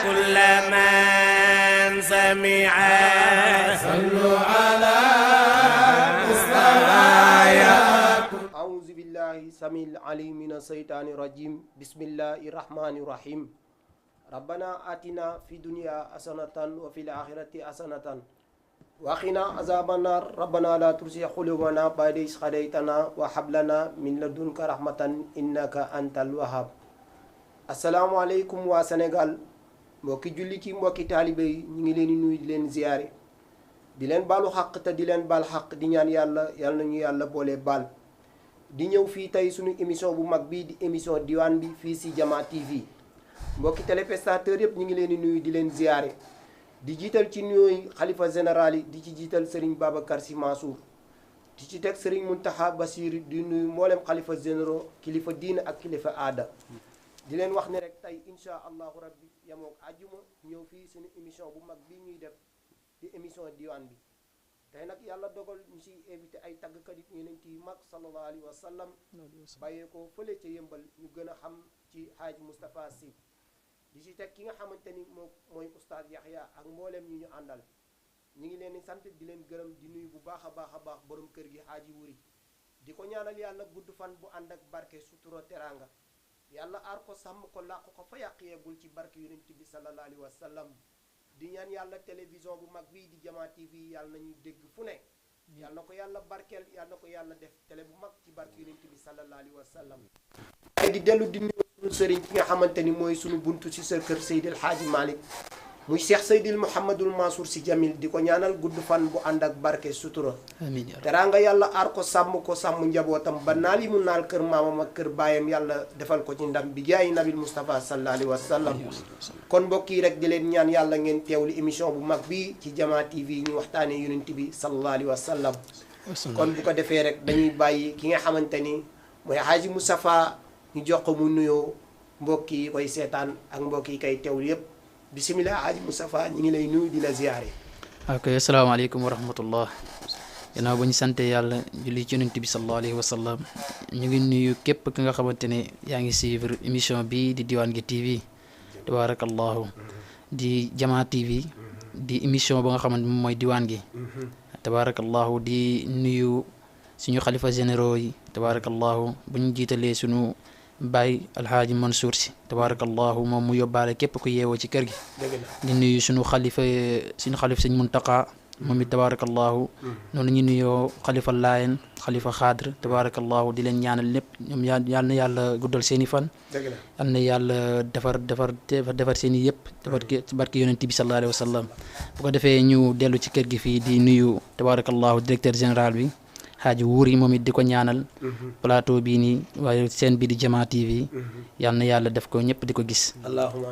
كل من سمع صلوا على مصطفى. أعوذ بالله السميع العليم من الشيطان الرجيم. بسم الله الرحمن الرحيم. ربنا آتنا في الدنيا حسنة وفي الآخرة حسنة وقنا عذاب النار. ربنا لا تزغ قلوبنا بعد إذ هديتنا وهب لنا من لدنك رحمة إنك أنت الوهاب. asalaamaaleykum waa Sénégal, mbokki jullit yi, mbokki taalibe yi, ñu ngi leen di nuyu di leen ziyaare, di leen baalu xaq te di leen baal xaq, di ñaan yàlla nañu yàlla boole baal. di ñëw fii tey suñu émission bu mag bii di émission diwaan bi fii si Jama TV. mbokki téléspectateurs yëpp ñu ngi leen di nuyu di leen ziyaare, di jiital ci nuyooy xalifa général yi, di ci jiital Serigne Babacar Sy Mansour, di ci teg Serigne Mountakha Bassir, di nuyu mboolem xalifa généraux, kilifa diina ak kilifa aada. di leen wax ne rek tey incha allahu rabbi yamook àjjuma ñëw fii suñu émission bu mag bii ñuy def di émission diwaan bi. tey nag yàlla dogal ñu si invité ay tàggkat yi yonent yi mag sallallahu alayhi wa sallam, bàyyee ko fële ca yëmbal, ñu gën a xam ci Haaj Moustapha Sy. di si teg ki nga xamante ni mooy oustaz Yaxya ak mboolem ñi ñu àndal. ñu ngi leen di sant di leen gërëm, di nuyu bu baax a baax borom kër gi Haaji Wuri, di ko ñaanal yàlla gudd fan bu ànd ak barke, sutura, teraanga. yàlla aar ko, sàmm ko, làq ko fa yàq yeegul ci barke yonent bi sallallahu alayhi wa sallam. di ñaan yàlla télévision bu mag bii di Jama TV yàlla nañuy dégg fu ne. yàlla na ko yàlla barkeel, yàlla na ko yàlla def télé bu mag ci barke yonent bi sallallahu alayhi wa sallam. ay di dellu di nuyu suñu sëriñ ki nga xamante ni mooy suñu buntu ci sa kër Seydil Hadji Malick, muy Cheikh Seydil Mouhamadul Mansour Sy Jamil, di ko ñaanal gudd fan bu ànd ak barke, sutura, teraanga. yàlla aar ko, sàmm njabootam ba naal yi mu naal kër maamam ak kër baayam yàlla defal ko ci ndam bi jaay nabil Moustapha sallallahu alayhi wa sallam. kon mbokk yi rek di leen ñaan yàlla ngeen teewlu émission bu mag bi ci Jama TV, ñu waxtaanee yonent bi sallallahu alayhi wa sallam. kon bu ko defee rek dañuy bàyyi ki nga xamante ni mooy Haji Moustapha, ñu jox ko mu nuyoo mbokk yi koy seetaan ak mbokk yi koy teewlu yépp. bisimilah Haji Moustapha, ñu ngi lay nuyu di la ziyaare. ok, asalaamaaleykum wa rahmatullah. ginnaaw ba ñu sante yàlla julli ci yonent bi sallallahu alayhi wa sallam, ñu ngi nuyu képp ki nga xamante ne yaa ngi suivre émission bi di Diwane gi TV, tabarakallahu, di Jama TV, di émission ba nga xamante moom mooy diwaan gi, tabarakallahu. di nuyu suñu xalifa généraux yi, tabarakallahu, bu ñu jiitalee suñu Baay Alhaaji Mansour Sy, tabarakallahu, moom mu yóbbaale képp ku yeewoo ci kër gi. di nuyu suñu xalifa sëñ Muntaqa, moom it tabarakallahu. noonu ñu nuyoo xalifa Laayeen, xalifa Xaadir, tabarakallahu, di leen ñaanal lépp ñoom yàlla na yàlla guddal seen i fan, yàlla na yàlla defar seen i yëpp barke yonent bi sallallahu alayhi wa sallam. bu ko defee ñu dellu ci kër gi fii di nuyu tabarakallahu directeur général bi Haaji Wuri, moom it di ko ñaanal plateau bii nii, waaye seen bi di Jama TV, yal na yàlla def ko ñëpp di ko gis,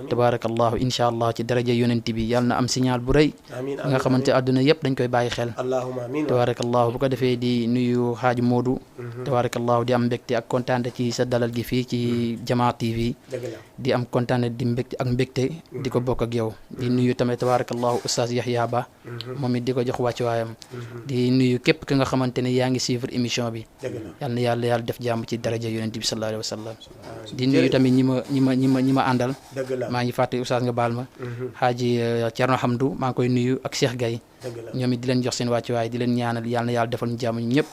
tabarakallahu, incha allah ci daraja yonent bi yàlla na am signal bu rëy nga xamante àdduna yëpp dañ koy bàyyi xel, tabarakallahu. bu ko defee di nuyu Haaji Moodu, tabarakallahu, di am mbégte ak kontaante ci sa dalal gi fii ci Jama TV, di am kontaante di mbégte ak mbégte di ko bokk ak yow. di nuyu tamit tabarakallahu Oustaz Yaxya Ba, moom it di ko jox wàccuwaayam. di nuyu képp ki nga xamante ne yaa ngi suivre émission bi, yal na yàlla def jàmm ci daraja yonent bi sallallahu alayhi wa sallam. di nuyu tamit ñi ma àndal, maa ngi fàtte oustaz nga baal ma, Haaji Thierno Hamdou, maa ngi koy nuyu ak Cheikh Gaye, ñoom it di leen jox seen wàccuwaay, di leen ñaanal yal na yàlla defal ñu jàmm ñu ñëpp,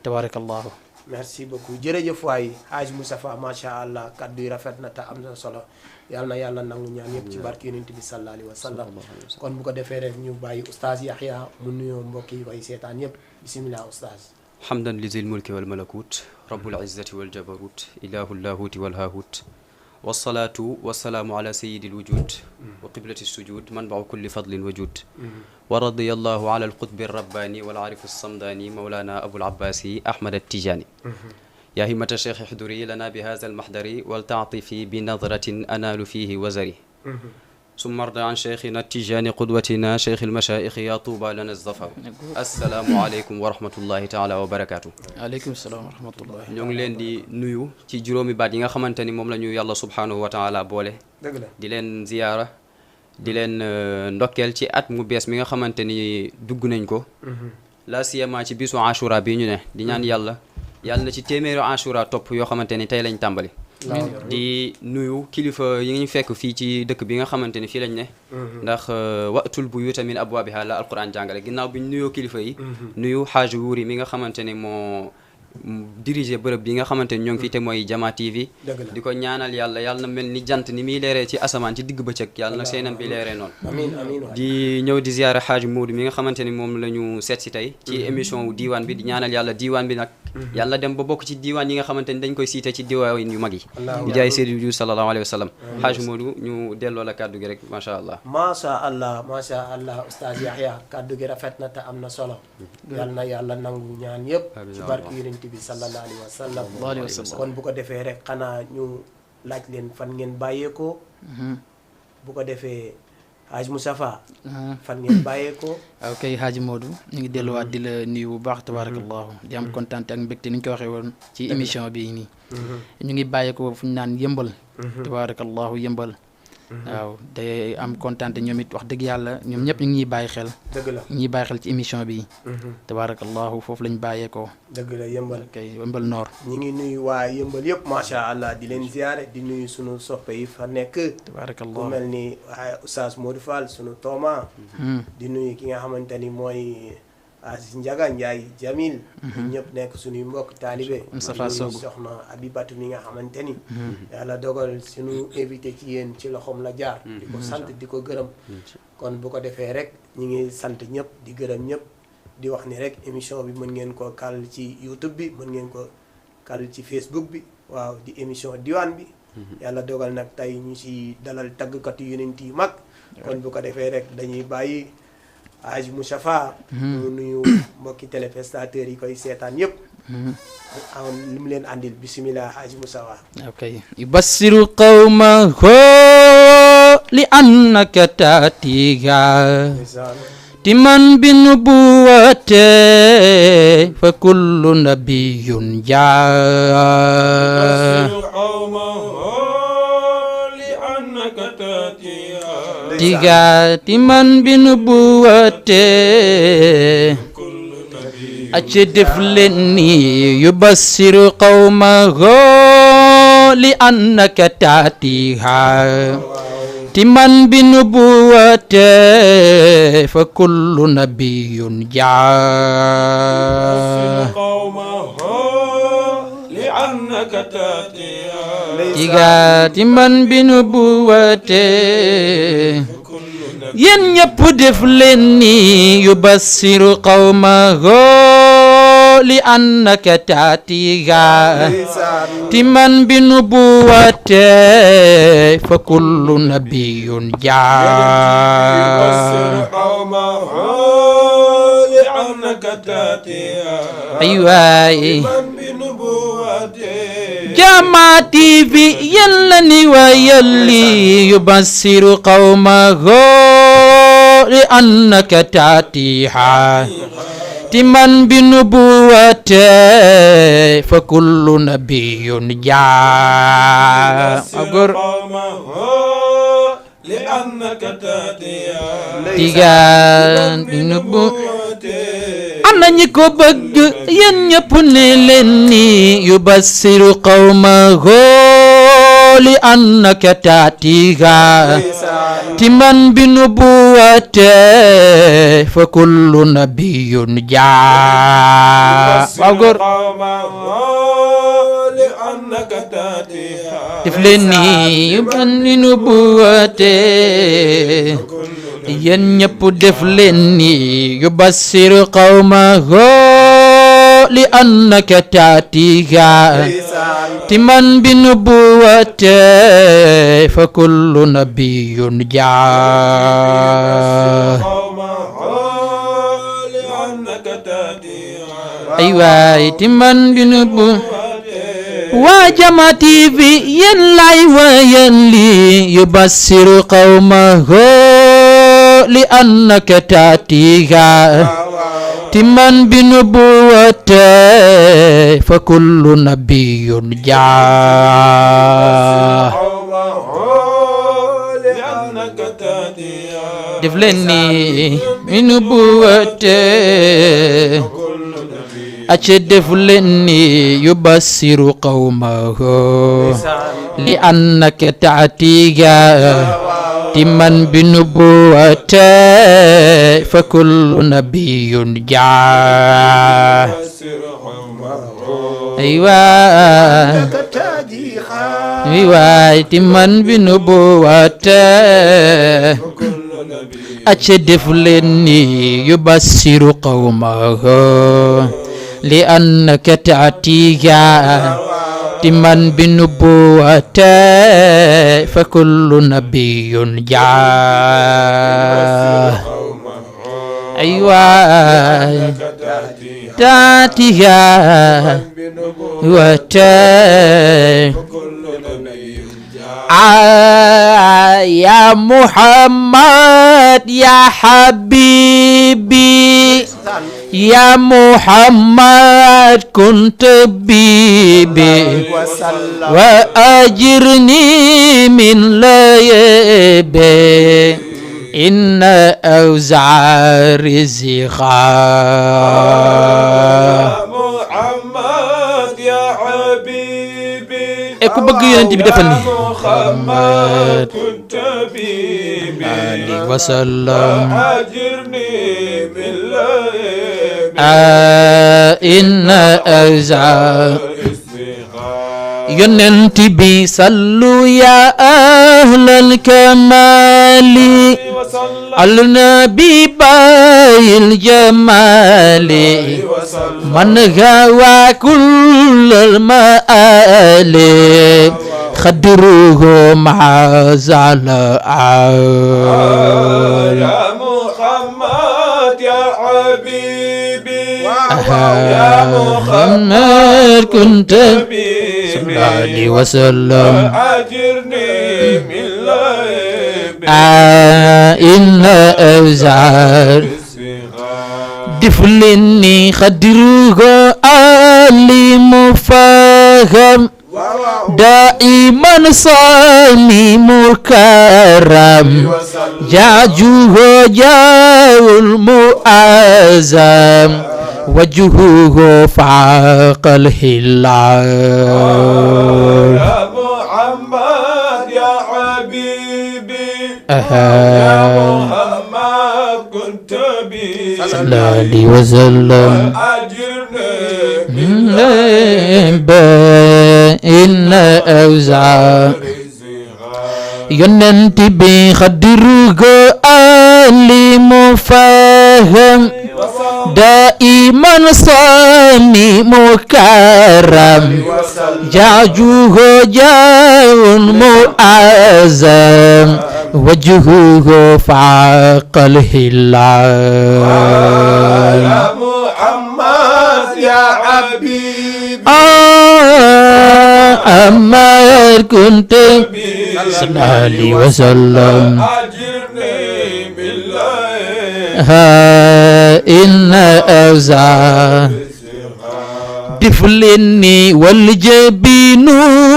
tabarakallahu. merci beaucoup, jërëjëf waay Haji Moustapha, macha allah, kaddu yi rafet na te am na solo. yal na yàlla nangu ñaan yëpp ci barke yonent bi sallallahu alayhi wa sallam. kon bu ko defee rek ñu bàyyi oustaz Yaxya mu nuyoo mbokk yi koy seetaan yëpp. bisimilah oustaz. hamdan li zil mulki wal malakut rabbul izzati wal jabarut ilahul lahuti wal hahut wasalaatu wasalaamu ala sayyidil wujud wa qiblati sujud manbau kulli fadlin wajud wa radiyallahu ala alqutbi rabbani wal arif samdani mawlana abul abbasi ahmad attijani يا همة الشيخ احضري لنا بهذا المحضر ولتعطفي بنظرة أنال فيه وزري ثم ارضى عن شيخنا التجاني قدوتنا شيخ المشايخ يا طوبى لنا الظفر السلام عليكم ورحمة الله تعالى وبركاته. عليكم السلام ورحمة الله. ñoo ngi leen di nuyu ci juróomi baat yi nga xamante ni moom la ñu yàlla subhanahu wa taala boole. di leen ziyaara di leen ndokkeel ci at mu bees mi nga xamante ni dugg nañ ko. la siyama ci bisu Ashura bi ñu ne di ñaan yàlla na ci téeméeru Ashura topp yoo xamante ni tey lañ tàmbali. di nuyu kilifa yi ñu fekk fii ci dëkk bi nga xamante ni fii lañ ne ndax watul buyuuta min abwaabihaa la alquran jàngale ginnaaw bi ñu nuyoo kilifa yi nuyu xaaju wuuri mi nga xamante ni moo diriger bërëb bi nga xamante ni ñoo ngi fii te mooy Jama TV di ko ñaanal yàlla na mel ni jant ni muy leeree ci asamaan ci digg bëccëg yàlla na seenam bi leeree noonu di ñëw di ziyaara xaaju Moodu mi nga xamante ni moom la ñu seet si tey ci émission wu diiwaan bi di ñaanal yàlla diiwaan bi nag yàlla dem ba bokk ci diiwaan yi nga xamante ni dañ koy siite ci diiwaan yu mag yi di jaay Seydou Diouf sallallahu alayhi wa sallam xaaju Moodu ñu delloo la kàddu gi rek macha allah macha allah Oustaz Yahya kàddu gi rafet na te am na solo yal na yàlla nangu ñaan yëpp ci barke yonent bi sallallahu alayhi wa sallam kon bu ko defee rek xanaa ñu laaj leen fan ngeen bàyyeekoo bu ko defee Haji Moustapha fan ngeen bàyyeekoo ok Haji Modou ñu ngi delluwaat di la nuyu bu baax tabarakallahu di am kontaan ak mbégte ni ñu ko waxee woon ci émission bi nii ñu ngi bàyyeekoo fu ñu naan yëmbal tabarakallahu yëmbal waaw day am kontaan ñoom it wax dëgg yàlla ñoom ñëpp ñu ngi ñuy bàyyi xel dëgg la ñu ngi bàyyi xel ci émission bi tabarakallahu foofu lañ bàyyeekoo dëgg la yëmbal kay yëmbal noor ñu ngi nuyu waa yëmbal yëpp macha allah di leen ziyaare di nuyu sunu soppe yi fa nekk tabarakallahu ku mel ni waaye Oustaz Modou Fall sunu tooma di nuyu ki nga xamante ni mooy Aziz Ndiaga Ndiaye Jamil ñëpp nekk suñuy mbokk taalibe Moustapha Sogo soxna Abibatu mi nga xamante ni yàlla dogal suñu invité ci yéen ci loxoom la jaar di ko sant di ko gërëm kon bu ko defee rek ñi ngi sant ñëpp di gërëm ñëpp di wax ni rek émission bi mën ngeen ko kal ci YouTube bi mën ngeen ko kal ci Facebook bi waaw di émission diwaan bi yàlla dogal nag tey ñu si dalal tàggkatu yonent yi mag kon bu ko defee rek dañuy bàyyi Haji Moustapha mu nuyu mbokki téléspectateurs yi koy seetaan yëpp am li mu leen andil bismillah Haji Moustapha ok yubassiru qawmahu li annaka taatiha timan bi nubuwate fa kullu nabiyyun jaa tiga timan bi nubuwate acce def leen ni yubassiru qawmahu li annaka taatiha timan bi nubuwate fa kullu nabiyyun jaa tiga timan bi nubuwate yéen ñëpp def leen ni yubassiru qawmahu li annaka taatiha timan bi nubuwate fa kullu nabiyyun jaa aywaay Jama TV yàlla ni wayalli yubassiru qawmahu li annaka taatiha timan bi nubuwate fa kullu nabiyyun jaa tigan bi nubuwate am na ñi ko bëgg yéen ñëpp ne leen ni yubassiru qawmahu li annaka taatiha timan bi nubuwate fa kullu nabiyyun jaa waaw góor def leen ni yuban bi nubuwate yéen ñëpp def leen ni yubassiru qawmahu li annaka taatiha timan bi nubuwate fa kullu nabiyyun jaa aywaay timan bi nubuwate waa Jama TV yéen lay wayal li yubassiru qawmahu li annaka taatiha timan bi nubuwate fa kullu nabiyyun jaa def leen ni bi nubuwate أشدف لني يبصر قومه لأنك تأتيها تمن بنبوته فكل نبي جاء أيوة أيوة تمن بنبوته أشدف لني يبصر قومه لأنك تأتيها تمن بنبوته فكل نبي جاء أيوة تأتيها يا محمد يا حبيبي يا محمد كنت بيبي وأجرني من ليبي إن أوزار الزخاء محمد يا حبيبي ku bëgg yonent bi defal ni محمد كنت بيبي عليه وسلم أجرني من ليبي إن أوزار yonent bi sallu ya ahlal kamali al nabi bayil jamali man gawa kullal maali khadruhu ma'azala يا محمد يا حبيبي يا محمد كنت بيبي عليه وسلم أجرني من ليبي إن أوزار دفلني خدره آلي مفاهم دائما صاني مكرم جاجوه جاو المؤازم وجهه فاق الهلال يا محمد يا حبيبي يا محمد كنت بي صلى الله عليه وسلم أجرني إن أوزار يننت بخدرك آلي مفاهم دائما صاني مكرم جاجوه جاو مؤازم وجهه فاق الهلال يا محمد يا حبيبي أما كنت صلى الله عليه وسلم أجرني بالله إن أوزار دفلني والجبين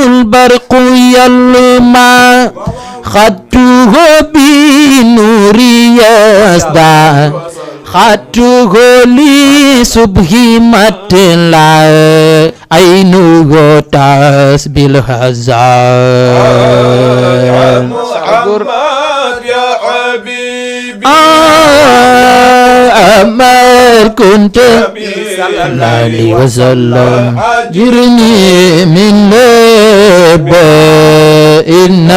البرق يلمع خدته بنور يسدع خدته لصبح مطلع عينه تسبي الهزار محمد يا حبيبي أمر كنت صلى الله عليه وسلم جرني من لبى إن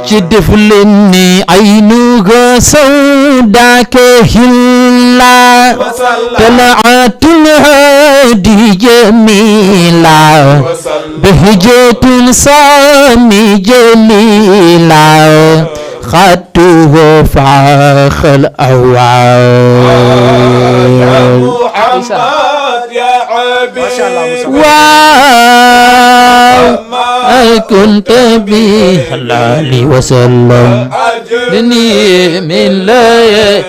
أجدف لني عينك سوداك هلا طلعت الهادي جميلة بهجة سامي جليلة خدته فاخ الأوعال يا محمد يا حبيبي كنت به صلى الله عليه وسلم لني من لا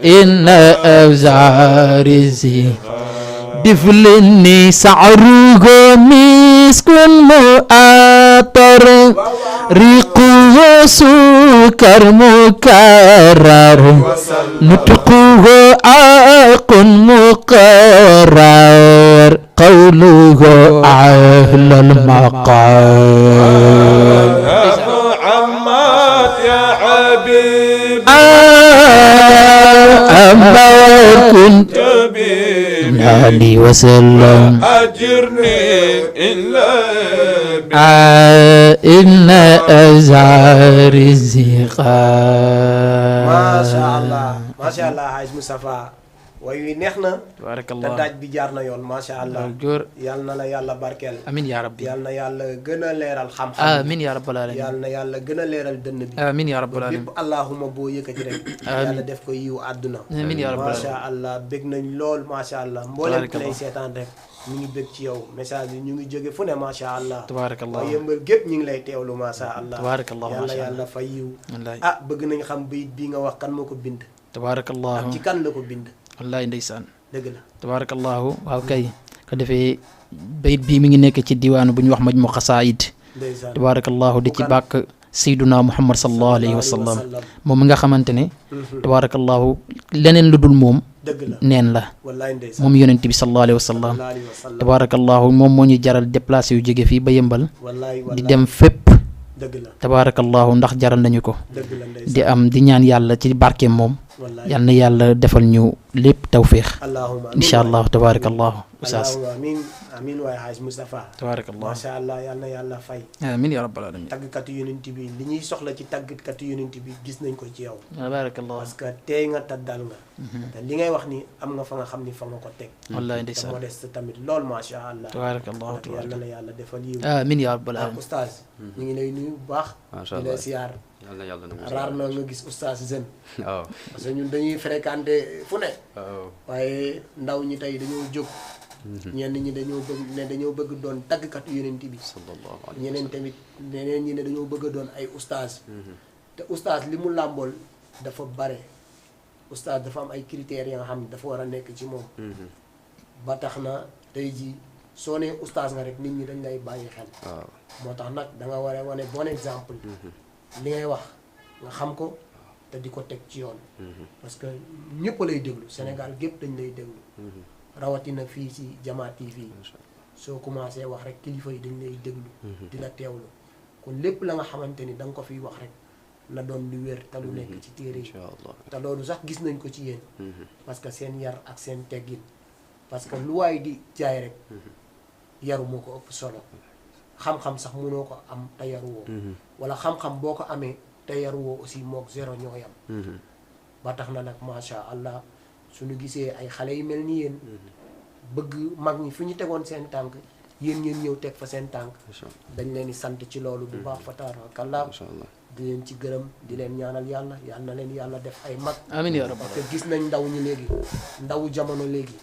إن أوزار الزي دفلني سعره مسك مؤطر ريقه سكر مكرر نطقه عاق مقرر قوله أهل المقام محمد يا حبيبي أما كنت حبيبي عليه وسلم أجرني إلا إن أزار الزقاق macha allah Haj Moustapha way wi neex na te tabarakallah daaj bi jaar na yoon macha allah góor yal na la yàlla barkeel amin ya rabbi yal na yàlla gën a leeral xam-xam amin ya rabbal alamin yal na yàlla gën a leeral dënn bi amin ya rabbal alamin bépp allahuma boo yëkkati rek yàlla def ko yiw àdduna amin ya rabbal alamin macha allah bég nañ lool macha allah mboolem ki lay Tabarakallah. seetaan rek ñu ngi bég ci yow message yi ñu ngi jóge fu ne macha allah tabarakallah waaye yëmbal gépp ñu ngi lay teewlu macha allah tabarakallah yàlla macha allah yàlla fay yiw wallahi ah bëgg nañ xam bayit bii nga wax kan moo ko bind tabarakallah ak ci kan la ko bind wallahi ndeysaan dëgg la tabarakallahu waaw kay ko defee bayit bii mi ngi nekk ci diwaanu bu ñu wax Majmu Xasaayid ndeysaan tabarakallahu di ci Bukan. bàkk sayduna muhammad sallallahu alayhi wa sallam moom mi nga xamante ne tabarakallahu leneen lu dul moom dëgg la neen la wallaay ndeysaan moom yonent bi sallallahu alayhi wa sallam sallallahu alayhi wa sallam tabarakallahu moom moo ñu jaral déplacé yu jóge fii ba yëmbal wallaay di wallaay dem fépp dëgg la tabarakallahu ndax jaral nañu ko dëgg la ndeysaan di am di ñaan yàlla ci barkeem moom wallaay yal na yàlla defal ñu lépp tawfiix allahumma amiin incha allah tabarakallahu oustaz allahumma amiin amiin waay Haj Moustapha tabarakallahu macha allah yal na yàlla fay amin ya rabbal alamin tàggkatu yonent bi li ñuy soxla ci tàggkatu yonent bi gis nañ ko ci yow tabarakallahu parce que tey nga taddal nga te li ngay wax ni am nga fa nga xam ni fa nga ko teg wallahi te ndeysaan modeste tamit lool macha allah tabarakallahu yal na la yàlla defal yiw amin ya rabbal ah alamin oustaz ñu ngi lay nuyu bu baax Macha di la Allah. siyaar yàlla yàlla na raar na nga gis oustaz jeune waaw parce que ñun dañuy fréquenté fu ne waaw waaye ndaw ñi tey dañoo jóg ñenn ñi dañoo bëgg doon tàggkatu yonent bi sallallahu alayhi ñeneen tamit ñeneen ñi ne dañoo bëgg a doon ay oustaz te oustaz li mu làmbool dafa bare oustaz dafa am ay critères yi nga xam ne dafa war a nekk ci moom ba tax na tey jii soo nee oustaz nga rek nit ñi dañ lay bàyyi xel waaw moo tax nag da nga war a wane bon exemple li ngay wax nga xam ko te di ko teg ci yoon parce que ñëpp lay déglu Sénégal gépp dañ lay déglu rawatina fii ci Jama TV soo commencé wax rek kilifa yi dañ lay déglu di la teewlu kon lépp la nga xamante ni da nga ko fiy wax rek na doon lu wér te lu nekk ci téere yi incha allah te loolu sax gis nañ ko ci yéen parce que seen yar ak seen teggin parce que lu waay di jaay rek yaru moo ko ëpp solo xam-xam sax mënoo ko am te yaruwoo wala xam-xam boo ko amee te yaruwoo aussi mook zéro ñoo yam ba tax na nag macha allah suñu gisee ay xale yu mel ni yéen bëgg mag ñi fu ñu tegoon seen tànk yéen ngeen ñëw teg fa seen tànk dañ leen di sant ci loolu bu baax fa tabarakallah macha allah di leen ci gërëm di leen ñaanal yàlla yal na leen yàlla def ay mag amin ya rabbal te gis nañ ndaw ñi léegi ndawu jamono léegi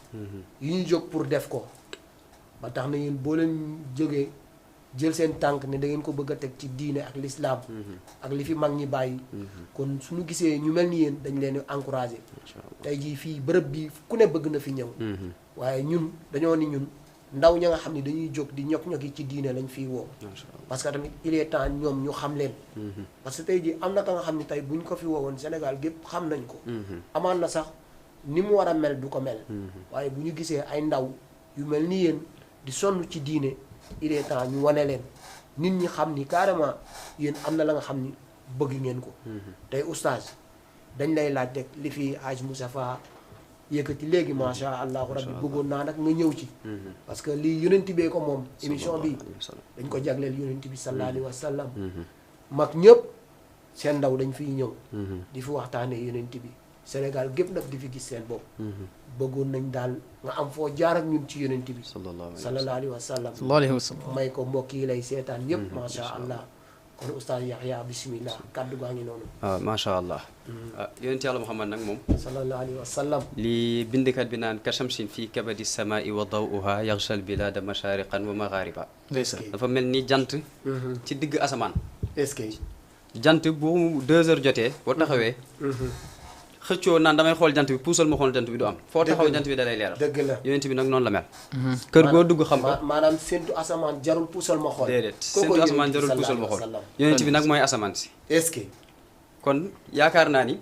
yu ñu jóg pour def ko ba tax na yéen boo leen jógee jël seen tànk ne da ngeen ko bëgg a teg ci diine ak lislaam ak li fi mag ñi bàyyi kon suñu gisee ñu mel ni yéen dañ leen di encouragé tey jii fii bërëb bi ku ne bëgg na fi ñëw waaye ñun dañoo ni ñun ndaw ña nga xam ne dañuy jóg di ñok-ñoki ci diine lañ fiy woo parce que tamit il est temps ñoom ñu xam leen parce que tey jii am na ka nga xam ne tey buñ ko fi woowoon Sénégal gépp xam nañ ko amaan na sax ni mu war a mel du ko mel waaye bu ñu gisee ay ndaw yu mel ni yéen di sonn ci diine il est temps ñu wane leen nit ñi xam ni carrément yéen am na la nga xam ni bëgg ngeen ko tey oustaz dañ lay laaj rek li fi Haj Moustapha yëkkati léegi macha allahu rabbi bëggoon naa nag nga ñëw ci parce que lii yonent bee ko moom émission bi dañ ko jagleel yonent bi sallallahu alayhi wa sallam mag ñëpp seen ndaw dañ fiy ñëw di fi waxtaanee yonent bi Sénégal gépp nag di fi gis seen bopp bëggoon nañ daal nga am foo jaar ak ñun ci yonent bi sallallahu alayhi wa sallam sallallahu alayhi wa sallam may ko mbokk yi lay seetaan yëpp macha allah kon oustaz Yaxya bismillah kaddu gaa ngi noonu waaw macha allah yonent yàlla Muhammad nag moom sallallahu alayhi wa sallam li bindikat bi naan ka shamsin fii kabadi samaa'i wa daw'uha yaxshal bilaada mashariqan wa maghariba ndeysaan dafa mel ni jant ci digg asamaan est-ce que jant bu 2 heures jotee boo taxawee xëccoo naan damay xool jant bi puusal ma xool jant bi du am foo taxaw jant bi da lay leeral dëgg la yonent bi nag noonu la mel kër goo dugg xam ko maanaam séntu asamaan jarul puusal ma xool déedéet séntu asamaan jarul puusal ma xool yonent bi nag mooy asamaan si est-ce que kon yaakaar naa ni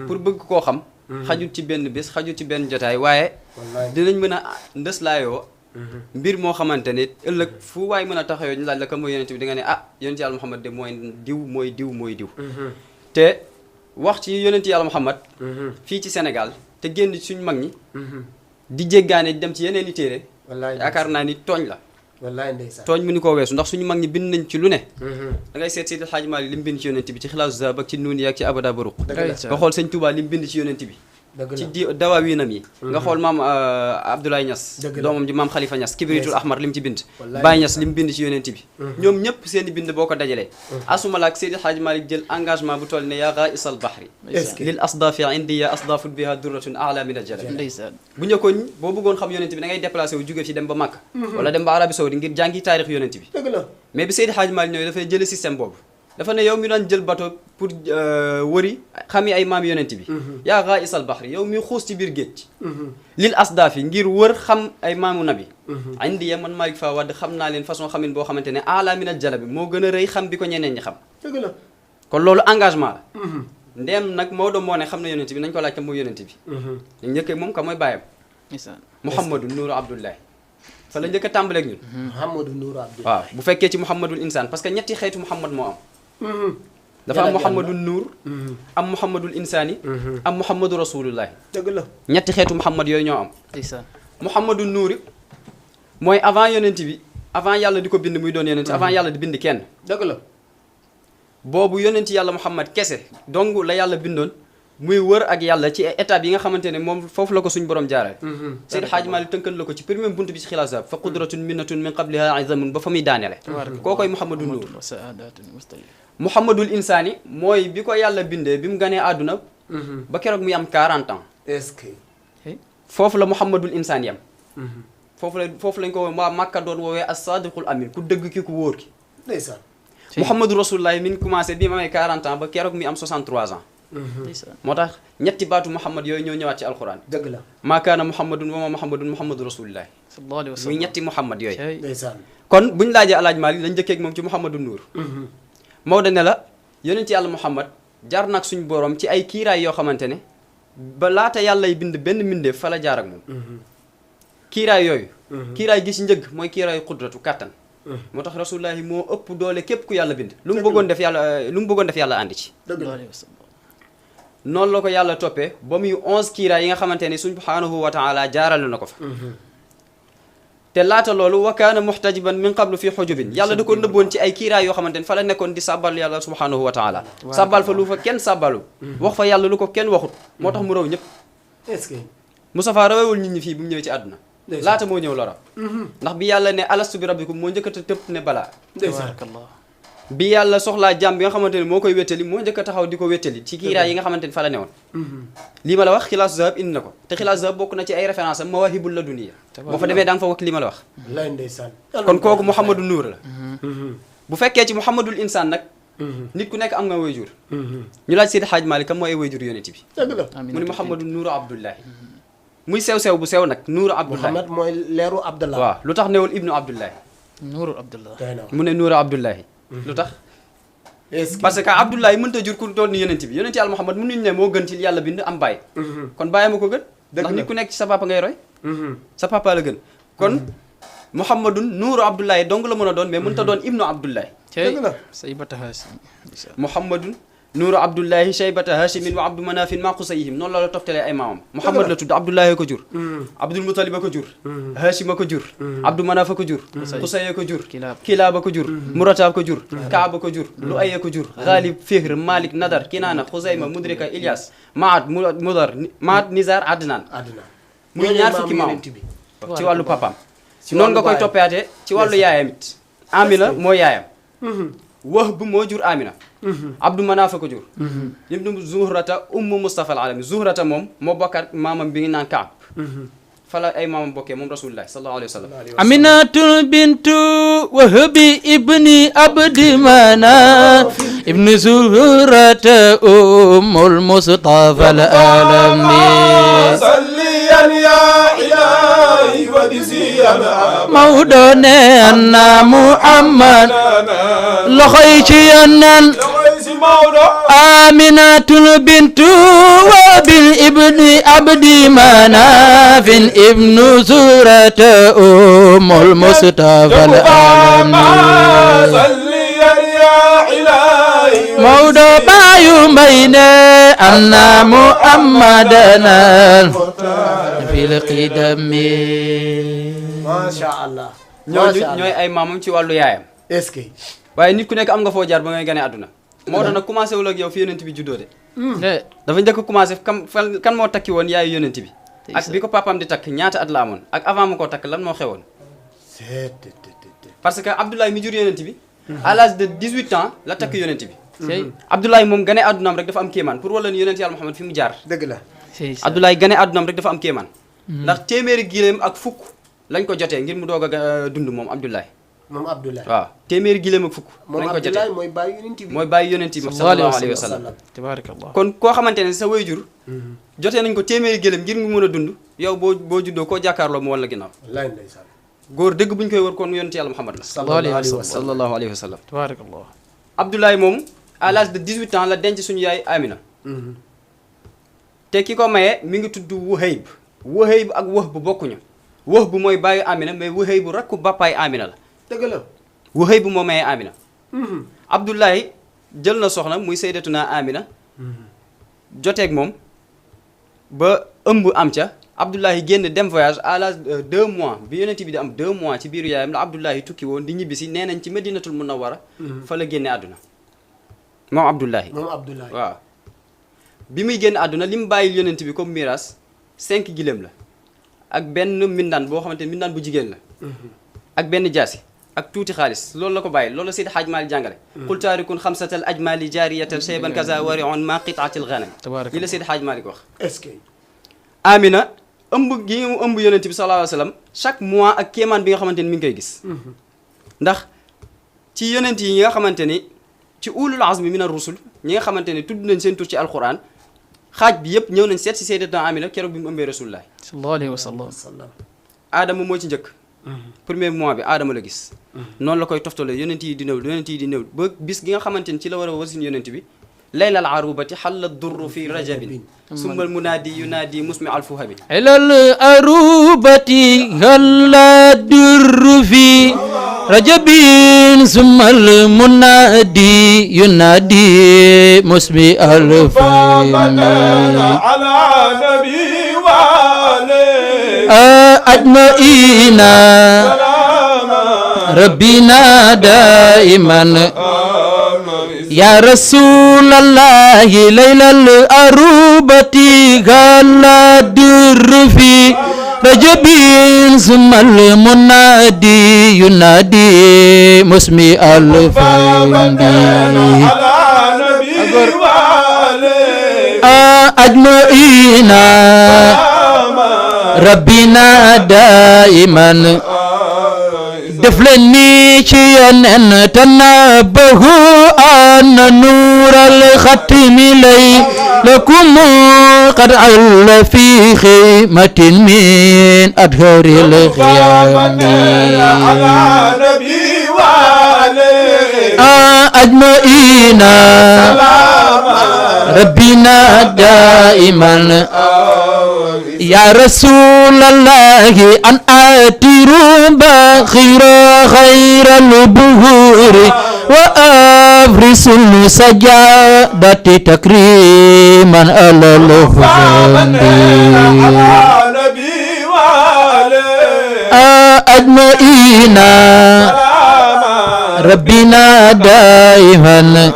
pour bëgg koo xam xajul ci benn bés xajul ci benn jotaay waaye dinañ mën a ndëslaayoo mbir moo xamante ne ëllëg fu waay mën a taxawoo ñu laaj la kan mooy yonent bi di nga ne ah yonent yàlla Muhammad de mooy diw mooy diw mooy diw te wax ci yonent yàlla Muhammad fii ci Sénégal te génn suñ mag ñi di jéggaane dem ci yeneen i téere yaakaar naa ni tooñ la wallaay ndeysaan tooñ mu ni koo weesu ndax suñu mag ñi bind nañ ci lu ne da ngay seet Seydi El Hadji Malick li mu bind ci yonent bi ci xilaasu zahab ak ci nuuni ak ci abada baruq nga xool sëñ Touba li mu bind ci yonent bi ci dawaawinam yi nga xool maam Abdoulaye Niass doomam ji maam Khalifa Niass kibritul ahmar li mu ci bind Baye Niass li mu bind ci yonent bi ñoom ñëpp seen i bind boo ko dajalee asuma laak Seydi El Hadji Malick jël engagement bu toll ne yaa ghaisal bahri lil asdafi indi ya asdafu biha durratun a'la min al-jalal bu njëkkoon boo bëggoon xam yonent bi da ngay déplacé wu jóge fi dem ba Makka wala dem ba Arabie Saoudi ngir jàngi taarix yonent bi mais bi Seydi El Hadji Malick ñooy dafay jële système boobu dafa ne yow mi daan jël bateau pour wëri xami ay maam yonent bi yaa ghaisal bahri yow mi xuus ci biir géej lil asdafi ngir wër xam ay maamu nabi indi ya man Malick Fa Wade xam naa leen façon xamin boo xamante ne ala min al jalabi moo gën a rëy xam bi ko ñeneen ñi xam kon loolu engagement la ndeem nag Maodo moo ne xam na yonent bi nañ ko laaj ka mooy yonent bi ñu njëkkee moom ka mooy bàyyam Mouhamadou Nourou Abdoulaye fa la njëkk a tàmbaleeg ñun Mouhamadou Nourou Abdoulaye waaw bu fekkee ci Mouhamadul insaan parce que ñetti xeetu Mouhamad moo am dafa am Mouhamadul Nour am Mouhamadul insaani am Mouhamadu rasulullahi dëgg la ñetti xeetu Mouhamad yooyu ñoo am Mouhamadul Nour mooy avant yonent bi avant yàlla di ko bind muy doon yonent avant yàlla di bind kenn dëgg la boobu yonent yàlla Muhammad kese dong la yàlla bindoon muy wër ak yàlla ci étape yi nga xamante ne moom foofu la ko suñ borom jaarale Seydi Hadji Malick tënkal la ko ci premier buntu bi ci xilaas fa qudratun minnatun min qabliha izamun ba fa muy daanele kookoy Mouhamadul Nour Mouhamadul insaani mooy bi ko yàlla bindee bi mu ganee àdduna ba keroog muy am 40 ans est-ce que foofu la Mouhamadul insaani yam foofu lañ ko waa Makka doon woowee as-sadiqul amin ku dëgg ki ku wóor ki ndeysaan Mouhamadou Rasulullah mi ngi commencé bi ma amee 40 ans ba keroog mi am 63 ans moo tax ñetti baatu Mouhamad yooyu ñoo ñëwaat ci alquran dëgg la maa kaana Mouhamadun wa ma Mouhamadun Mouhamadou Rasulullah sallallahu alayhi wa sallam muy ñetti Mouhamad yooyu ndeysaan kon buñ laajee alaaj Maalik lañ njëkkee ak moom ci Mouhamadou Nour Maodo ne la yonent yàlla Mouhamad jaar nag suñ borom ci ay kiiraay yoo xamante ne ba laata yàllay bind benn mbindeef fa la jaar ak moom kiiraay yooyu kiiraay gi ci njëgg mooy kiiraayu xudratu kàttan moo tax rasulullahi moo ëpp doole képp ku yàlla bind lu mu bëggoon def yàlla àndi ci noonu la ko yàlla toppee ba muy 11 kiiraay yi nga xamante ne subhanahu wa taala jaarale na ko fa te laata loolu wa kaana muhtajiban min qablu fi xujubin yàlla da ko nëbboon ci ay kiiraay yoo xamante ne fa la nekkoon di sàbbal yàlla subhanahu wa taala sàbbal fa lu fa kenn sàbbalu wax fa yàlla lu ko kenn waxut moo tax mu raw ñëpp est-ce que Moustapha rawewul nit ñi fii bu mu ñëwee ci àdduna laata moo ñëw lora ndax bi yàlla ne alastu bi rabbikum moo njëkk a tëb ne balaa bi yàlla soxlaa jàmm bi nga xamante ne moo koy wéttali moo njëkk a taxaw di ko wéttali ci kiiraay yi nga xamante ne fa la newoon lii ma la wax xilaasu zahab indi na ko te xilaasu zahab bokk na ci ay référence am mawahibul laduniya boo fa demee da nga fa wax lii ma la wax lay ndeysaan kon kooku Mouhamadou Nour la bu fekkee ci Mouhamadul insaan nag nit ku nekk am nga wayjur ñu laaj Seydi Hadji Malick kam mooy ay wayjur yonent bi dëgg la mu ne Mouhamadou Nourou Abdoulahi muy sew-sew bu sew nag Nourou Abdoulahi Mouhamad mooy leeru Abdallah waaw lu tax newul ibnu Abdoulahi Nourou Abdallah mu ne Nourou Abdoulahi lu tax parce que Abdoulaye mënta jur ku toll ni yonent bi yonent yàlla Muhammad mënuñu ne moo gën ci yàlla bind am bàyyi kon bàyyi ma ko gën ndax nit ku nekk ci sa papa ngay roy sa papa la gën kon Mouhamadun Nourou Abdoulaye dong la mën a doon mais mënta doon ibnu Abdoulaye dëgg la Saybata Hashim Mouhamadun Nourou Abdoulaye Shaybata Hashimin wa Abdou Manafin maa Qusayhim noonu la toftalee ay maamam Mouhamad la tudd Abdoulaye ko jur Abdul Mutalib ko jur Hashim ko jur Abdou Manaf ko jur Qusay ko jur Kilaaba ko jur Muratab ko jur Kaaba ko jur Lu'ay ko jur Ghalib Fihr Malik Nadar Kinaana Xuzayma Mudrika Ilyas Maad Mudar Maad Nizar Adnan muy ñaar fukki maam ci wàllu papaam noonu nga koy toppaatee ci wàllu yaayam it Amina moo yaayam Wahb moo jur Amina Abdou Manaf ko jur ibnu Zuhrata ummu Mustafa al alami Zuhrata moom moo bokkaat maamam bi ngi naan Kaab fala ay maamam bokkee moom rasulullah sallallahu alayhi wa sallam. Aminatul bintu Wahbi ibni Abdi Manaf ibni Zuhrata ummul Mustafa al-alamin. salliyan ya ilahi wa disiyan Mawdo nee na Muhammad loxoy ci yonen Aminatul bintu Wahbi ibni Abdi Manaf ibnu Zuhrata ummul Mustafa al-alamin. salliyan ya ilahi Mawdo bayu mbay ne anna Muhammadana fil qidami. macha allah. ñooy ay maamam ci wàllu yaayam. est-ce que. waaye nit ku nekk am nga foo jaar ba ngay gane àdduna. moo tax nag commencé wul ak yow fi yonent bi juddoo de. dafa njëkk a commencé kan moo takki woon yaayu yonent bi. ak bi ko papaam di takk ñaata at la amoon ak avant mu koo takk lan moo xewoon. parce que Abdoulaye mi jur yonent bi. à l'âge de 18 ans la takk yonent bi. Abdoulaye moom gane àddunaam rek dafa am kéemaan pour wala ni yonent yàlla Muhammad fi mu jaar. dëgg la. Abdoulaye gane àddunaam rek dafa am kéemaan. ndax téeméeri gileem ak fukk lañ ko jotee ngir mu doog a dund moom Abdoulaye. moom Abdoulaye. waaw téeméeri gileem ak fukk. lañ ko jotee moom Abdoulaye mooy bàyyi yonent bi. mooy bàyyi yonent bi sallallahu alayhi wa sallam. Tabarakallah. kon koo xamante ne sa wayjur jotee nañ ko téeméeri gileem ngir mu mën a dund yow boo juddoo koo jàkkaarloo mu wala ginnaaw. wallaay ndeysaan. góor dëgg buñ koy wër kon yonent yàlla Muhammad la. sallallahu alayhi wa sallam. Tabarakallah. Abdoulaye moom à l'âge de 18 ans la denc suñu yaay Amina. te ki ko maye mi ngi tudd Wuhayb. Wuhayb ak Wahb bokkuñu. Wahb mooy bàyyi Amina mais Wuhayb rakku bàppaay Amina la. dëgg la. Wuhayb moo maye Amina. Abdoulaye jël na soxna muy sayyidatuna Amina. joteeg moom ba ëmb am ca. Abdoulaye génn dem voyage à l'âge de 2 mois bi yonent bi di am 2 mois ci biiru yaayam la Abdoulaye tukki woon di ñibbisi nee nañ ci Madinatul Munawwara. fa la génne àdduna. moom Abdoulaye. waaw. bi muy génn àdduna li mu bàyyil yonent bi comme miraas 5 gileem la. ak benn mindaan boo xamante ne mindaan bu jigéen la. ak benn jaasi. ak tuuti xaalis loolu la ko bàyyi loolu la Seydi Hadj Malick jàngale. qul taarikun xamsatal ajmali jaariyatan shayban kaza wari'un ma qit'atil ghanam. li la Seydi Hadj Malick wax. est-ce que. Amina ëmb gi mu ëmb yonent bi sallallahu alayhi wa sallam chaque mois ak kéemaan bi nga xamante ni mi ngi koy gis. ndax ci yonent yi nga xamante ni ci ulul azmi min ar-rusul ñi nga xamante ni tudd nañ seen tur ci alquran xaaj bi yëpp ñëw nañ seet si sayyidatuna Amina keroog bi mu ëmbee rasulullah sallallahu alayhi wa sallam. Adama moo ci njëkk. premier mois bi Adama la gis. noonu la koy toftalee yonent yi di ñëw ba bis gi nga xamante ni ci la war a wasin yonent bi. laylal arubati xalla durru fi rajabin summal munaadi yunaadi musmi alfuhabi laylal arubati xalla durru fi rajabin summal munaadi yunaadi musmi alfuhabi ala nabi wa ajmaina rabbina daiman يا رسول الله ليلى الأروبة قال در في رجب ثم المنادي ينادي مسمي الفندي أجمعين ربنا دائما دفلني شيئا تنبه أن نور الختم لي لكم قد عل في خيمة من أدهر الخيام أجمعين ربنا دائما يا رسول الله أن أتروا بخير خير البهور وأفرس السجادة تكريما على الحسين أجمعين ربنا دائما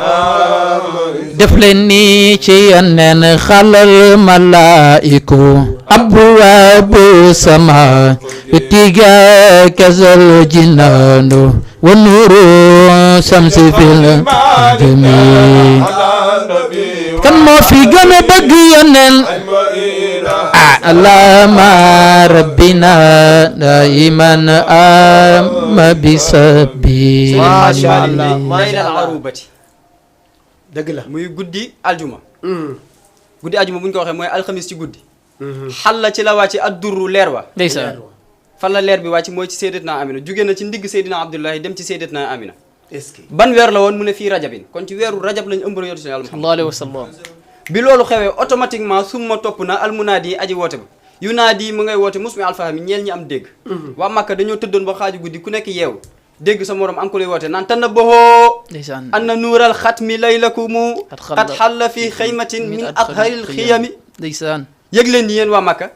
دفلني شيئا خلال الملائكة أبواب السماء اتجاه كذا الجنان والنور شمس في الجميع كان ما في جنة بقينا على ما ربنا دائما أما بسبي ما شاء الله ما laylal شاء الله arubati dëgg la muy guddi aljuma guddi aljuma bu ñu ko waxee mooy alxamis ci guddi xal la ci la wàcc ak durru leer wa ndeysaan fan la leer bi wàcc mooy ci Sayyidatna Amina jóge na ci ndigg Seydina Abdullahi dem ci Sayyidatna Amina est-ce que ban weer la woon mu ne fii rajabin kon ci weeru rajab lañu ëmb yonent Yàlla Muhammad sallallahu alayhi wa sallam bi loolu xewee automatiquement summa topp na almunaadi yi aji woote ba yu naadi mu ngay woote musmi alfahami ñeel ñi am dégg waa Màkka dañoo tëddoon ba xaaju guddi ku nekk yeewu dégg sa morom am ko lay woote naan tanna bohoo ndeysaan anna nuural xatmi laylakumu Qad qad xalla fi xaymatin min atharil xiyami ndeysaan yëg leen ni yéen waa Màkka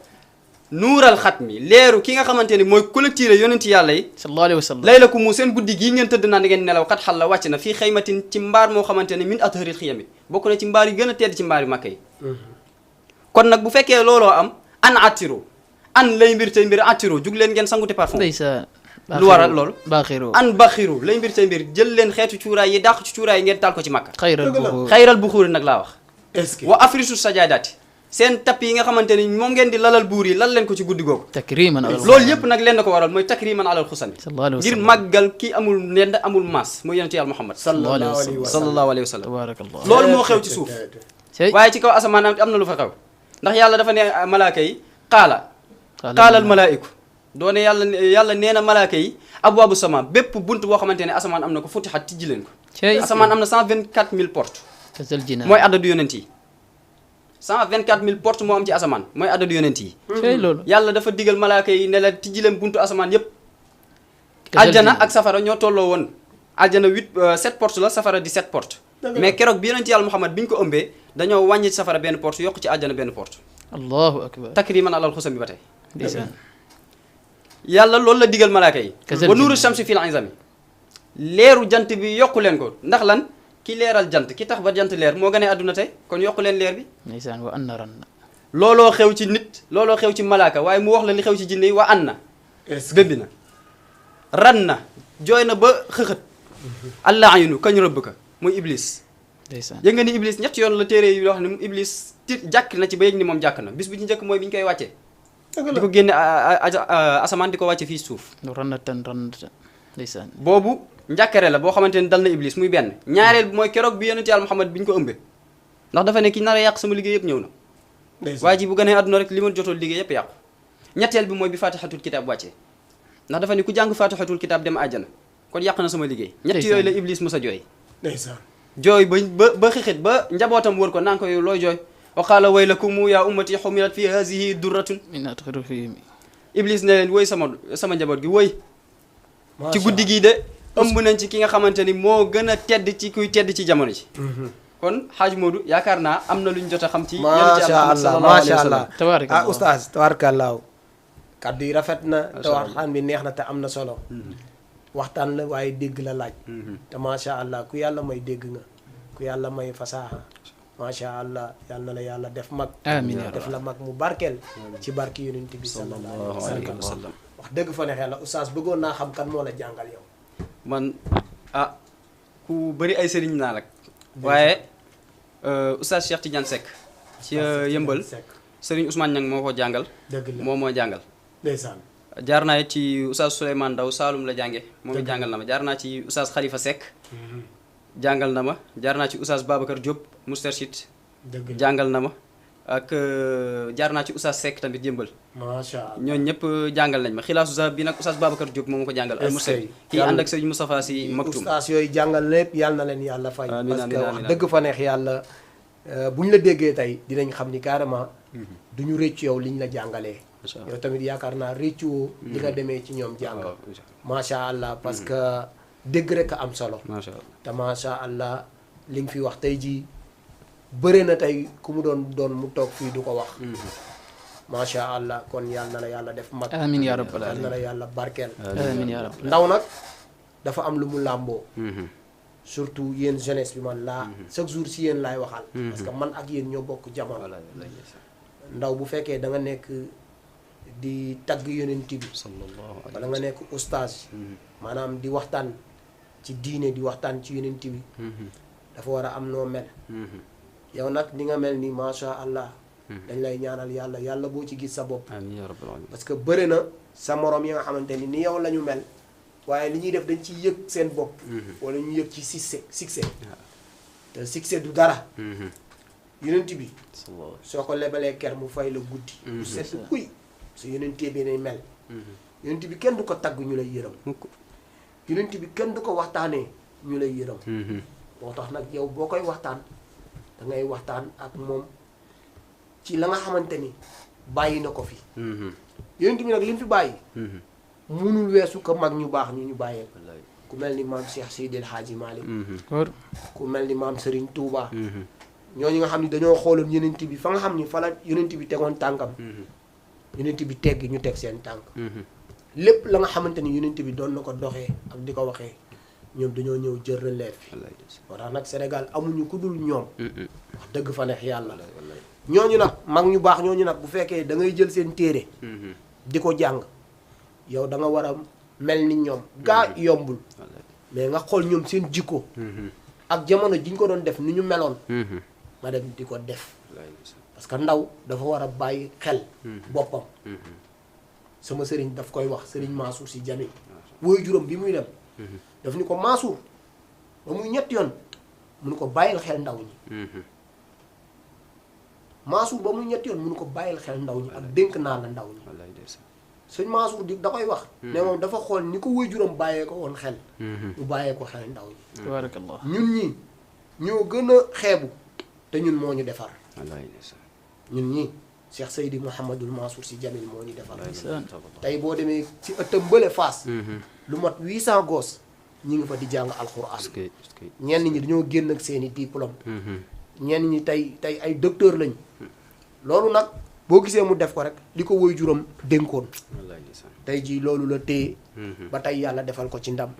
nuural xatmi leeru ki nga xamante ni mooy collecteur yonent yàlla yi sallallahu alayhi wa sallam laylakumu seen guddi gii ngeen tëdd naan da ngeen nelaw xat xalla wàcc na fii xaymatin ci mbaar moo xamante ne min atharil xiyami bokk na ci mbaar yi gën a tedd ci mbaar yu Màkka yi kon nag bu fekkee looloo am an attiro an lay mbir tey mbir attiro jug leen ngeen sangute parfum ndeysaan lu waral loolu baaxiru an baxiru lay mbir tey mbir jël leen xeetu cuuraay yi dàq ci cuuraay yi ngeen taal ko ci Màkka xayral buxuur xayral buxuuri nag laa wax est-ce que wa afrisu sajadaati seen tapp yi nga xamante ni moom ngeen di lalal buur yi lal leen ko ci guddi googu takriman ala loolu yëpp nag leen na ko waral mooy takriman alal xusami sallallahu alayhi wa ngir sallam màggal ki amul nend amul maas mooy yonent yàlla Muhammad sallallahu alayhi wa sallam sallallahu alayhi wa sallam tabarakallah loolu moo xew ci suuf cey waaye ci kaw asamaan am na lu fa xew ndax yàlla dafa ne malaaka yi qaala al malaa'iku doone yàlla nee na malaaka yi abwaabu sama bépp bunt boo xamante ne asamaan am na ko futixat tijji leen ko cey asamaan am na 124000 portes kasal jinaan mooy addadu yonent yi 124000 portes moo am ci asamaan mooy addadu yonent yi cey loolu yàlla dafa digal malaaka yi ne la tijji leen buntu asamaan yépp kasal aljana jinaan. ak safara ñoo tolloo woon aljana 7 portes la safara 17 portes mais keroog bi yonent yàlla Muhammad bi ñu ko ëmbee dañoo wàññi ci safara benn porte yokk ci aljana benn porte allahu akbar takriman alal xusam bi ba tey ndeysaan yàlla loolu la digal malaaka yi Kasal wa nuuru jinaan. shamsi fil izami leeru jant bi yokku leen ko ndax lan ki leeral jant ki tax ba jant leer moo gënee àdduna tey kon yokku leen leer bi ndeysaan wa anna ranna looloo xew ci nit looloo xew ci malaaka waaye mu wax la li xew ci jinne yi wa an na est-ce que gëbbi na ran na jooy na ba xëxët allah aynu kañ rëbb ka muy iblis ndeysaan yëg nga ni iblis ñett yoon la téere yi wax ne iblis jàkk na ci ba yëg ni moom jàkk na bis bu ci njëkk mooy bi ñu koy wàccee di ko génne asamaan di ko wàcce fii suuf rannatan ndeysaan boobu njàkkare la boo xamante ni dal na iblis muy benn ñaareel bi mooy keroog bi yonent yàlla Muhammad bi ñu ko ëmbee ndax dafa ne ki nar a yàq sama liggéey yëpp ñëw na waa ji bu gënee àdduna rek li ma jotoon liggéey yëpp yàqu ñetteel bi mooy bi fatihatul kitab wàccee ndax dafa ne ku jàng fatihatul kitab dem àjjana kon yàq na sama liggéey ñett yooyu la iblis mos a jooy ndeysaan jooy ba xixit ba njabootam wër ko naan ko yow looy jooy wa qaala waylakum ya ummati xumilat fi hazihi durratun min atxiru fi iblis ne leen woy sama njaboot gi woy ci guddi gii de ëmb nañ ci ki nga xamante ni moo gën a tedd ci kuy tedd ci jamono ji kon xaaj Modou yaakaar naa am na lu ñu jot a xam ci macha allah macha allah tabarakallah ah oustaz tabarakallah kaddu yi rafet na te waxtaan bi neex na te am na solo waxtaan la waaye dégg la laaj te macha allah ku yàlla may dégg nga ku yàlla may fasaaxa macha allah yal na la yàlla def mag amiin def la mag mu barkeel ci barki yonent bi sallallahu alayhi wa sallam wax dëgg fa neex yàlla oustaz bëggoon naa xam kan moo la jàngal yow man ku bëri ay sëriñ naa nag waaye oustaz Cheikh Tidiane Seck ci yëmbal sëriñ Ousmane Niang moo ko jàngal dëgg la moom moo jàngal ndeysaan jaar naa ci oustaz Souleymane Daw Saalum la jànge moom it jàngal na ma jaar naa ci oustaz Khalifa Seck jàngal na ma jaar naa ci oustaz Babacar Diop Moustarchid dëgg la jàngal na ma ak jaar naa ci oustaz Seck tamit yëmbal macha allah ñooñu ñëpp jàngal nañ ma xilaasu zahab bi nag oustaz Babacar Diop moom ma ko jàngal al Moustarchid kii ànd ak sëriñ Moustapha Sy Maktoum oustaz yooyu jàngal lépp yàlla na leen yàlla fay Amiin, parce que amiin, wax amiin. dëgg fa neex yàlla bu ñu la déggee tey dinañ xam ni carrément du ñu rëcc yow liñ la jàngalee yow tamit yaakaar naa rëccuwoo li nga demee ci ñoom jàng macha allah parce que dégg rek a am solo macha allah te macha allah li nga fi wax tey jii bëre na tey ku mu doon mu toog fii du ko wax macha allah kon yàlla na la yàlla def mag amiin yaa rabbal yàlla na aalamiin la yàlla barkeel amiin yaa rabbal ndaw nag dafa am lu mu làmboo surtout yéen jeunesse bi man laa chaque jour si yéen laay waxal parce que man ak yéen ñoo bokk jamono ndaw bu fekkee da nga nekk di tagg yonent bi wala nga nekk oustaz maanaam di waxtaan ci diine di waxtaan ci yonent bi dafa war a am noo mel yow nag ni nga mel ni macha allah dañ lay ñaanal yàlla yàlla boo ci gis sa bopp amiin yaa rabbal aalamiin. parce que bëri na sa morom yi nga xamante ni yow la ñu mel waaye li ñuy def dañ ci yëg seen bopp wala ñu yëg ci succès te succès du dara yonent bi soo ko lebalee ker mu fay la guddi mu set kuy su yonent bi nay mel yonent bi kenn du ko tagg ñu lay yërëm yonent bi kenn du ko waxtaanee ñu lay yërëm moo tax nag yow boo koy waxtaan da ngay waxtaan ak moom ci la nga xamante ni bàyyi na ko fi yonent bi nag li mu fi bàyyi munul weesu ko mag ñu baax ñu bàyyee ku mel ni maam Cheikh Seydil Hadji Malick ku mel ni maam Serigne Touba ñooñu nga xam ni dañoo xooloon yonent bi fa nga xam ni fa la yonent bi tegoon tànkam yonent bi teggi ñu teg seen tànk lépp la nga xamante ni yonent bi doon na ko doxee ak di ko waxee ñoom dañoo ñëw jël relève bi moo tax nag Sénégal amuñu ku dul ñoom wax dëgg fa neex yàlla ñooñu nag mag ñu baax ñooñu nag bu fekkee da ngay jël seen téere di ko jàng yow da nga war a mel ni ñoom gaa yombul mais nga xool ñoom seen jikko ak jamono ji ñu ko doon def ni ñu meloon nga dem di ko def parce que ndaw dafa war a bàyyi xel boppam sama sëriñ daf koy wax sëriñ Mansour Sy Djamil wooy juróom bi muy dem daf ni ko Mansour ba muy ñetti yoon mun ko bàyyil xel ndaw ñi Mansour ba muy ñetti yoon mun ko bàyyil xel ndaw ñi ak dénk naa la ndaw ñi sëñ Mansour di da koy wax ne moom dafa xool ni ko wooy juróom bàyyee ko woon xel mu bàyyee ko xel ndaw ñi tabarakallah ñun ñi ñoo gën a xeebu te ñun moo ñu defar ñun ñi Cheikh Seydi Mouhamadul Mansour Sy Djamil moo ñu defar tey boo demee ci ëttam bële Fass lu mat 800 gos ñi ngi fa di jàng alxuraan ñenn ñi dañoo génn ak seeni diplôme ñenn ñi tey ay docteur lañ loolu nag boo gisee mu def ko rek li ko woy juróom dénkoon tey jii loolu la téye ba tey yàlla defal ko ci ndam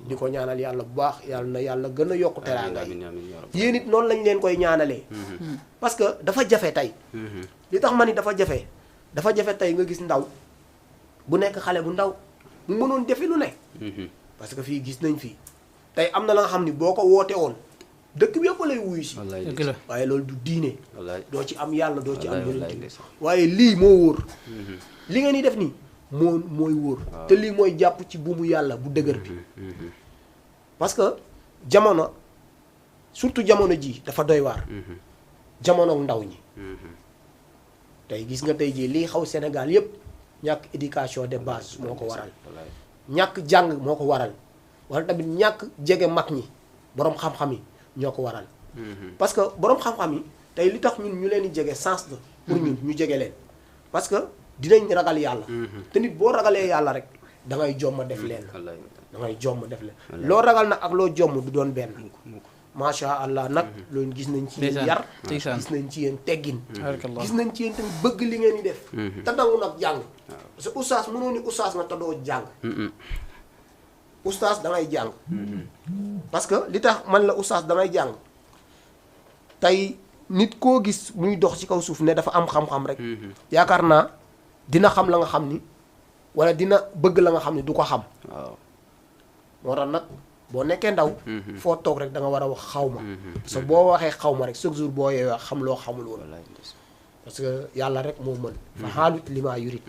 di ko ñaanal yàlla bu baax yàlla na yàlla gën a yokk teraanga yi yéen it noonu lañ leen koy ñaanalee parce que dafa jafe tey li tax ma ni dafa jafe tey nga gis ndaw bu nekk xale bu ndaw mu mënoon defi lu ne parce que fii gis nañ fii tey am na la nga xam ni boo ko woote woon dëkk bi yëpp lay wuyu si waaye loolu du diine doo ci am yàlla doo ci am yonent waaye lii moo wóor li ngeen di def nii mooy wóor te lii mooy jàpp ci buumu yàlla bu dëgër bi parce que jamono surtout jamono ji dafa doy waar jamono ndaw ñi tey gis nga tey jii lii xaw Sénégal yépp ñàkk éducation de base moo ko waral ñàkk jàng moo ko waral wala tamit ñàkk jege mag ñi boroom xam-xam yi ñoo ko waral parce que boroom xam-xam yi tey li tax ñun ñu leen di jege sens la pour ñun ñu jege leen parce que dinañ ragal yàlla te nit boo ragalee yàlla rek da ngay jomm def leen da ngay jomm def leen loo ragal nag ak loo jomm du doon benn macha allah nag loolu gis nañ ci yéen yar gis nañ ci yéen teggin gis nañ ci yéen tamit bëgg li ngeen di def te nangu nag jàng parce que oustaz mënoo ni oustaz nga te doo jàng oustaz da ngay jàng parce que li tax man la oustaz da ngay jàng tey nit koo gis muy dox ci kaw suuf ne dafa am xam-xam rek yaakaar naa dina xam la nga xam ni wala dina bëgg la nga xam ni du ko xam moo tax nag boo nekkee ndaw foo toog rek da nga war a wax xaw ma parce que boo waxee xaw ma rek chaque jour boo yeewee xam loo xamul woon parce que yàlla rek moo mën fa xaalut li maa yurit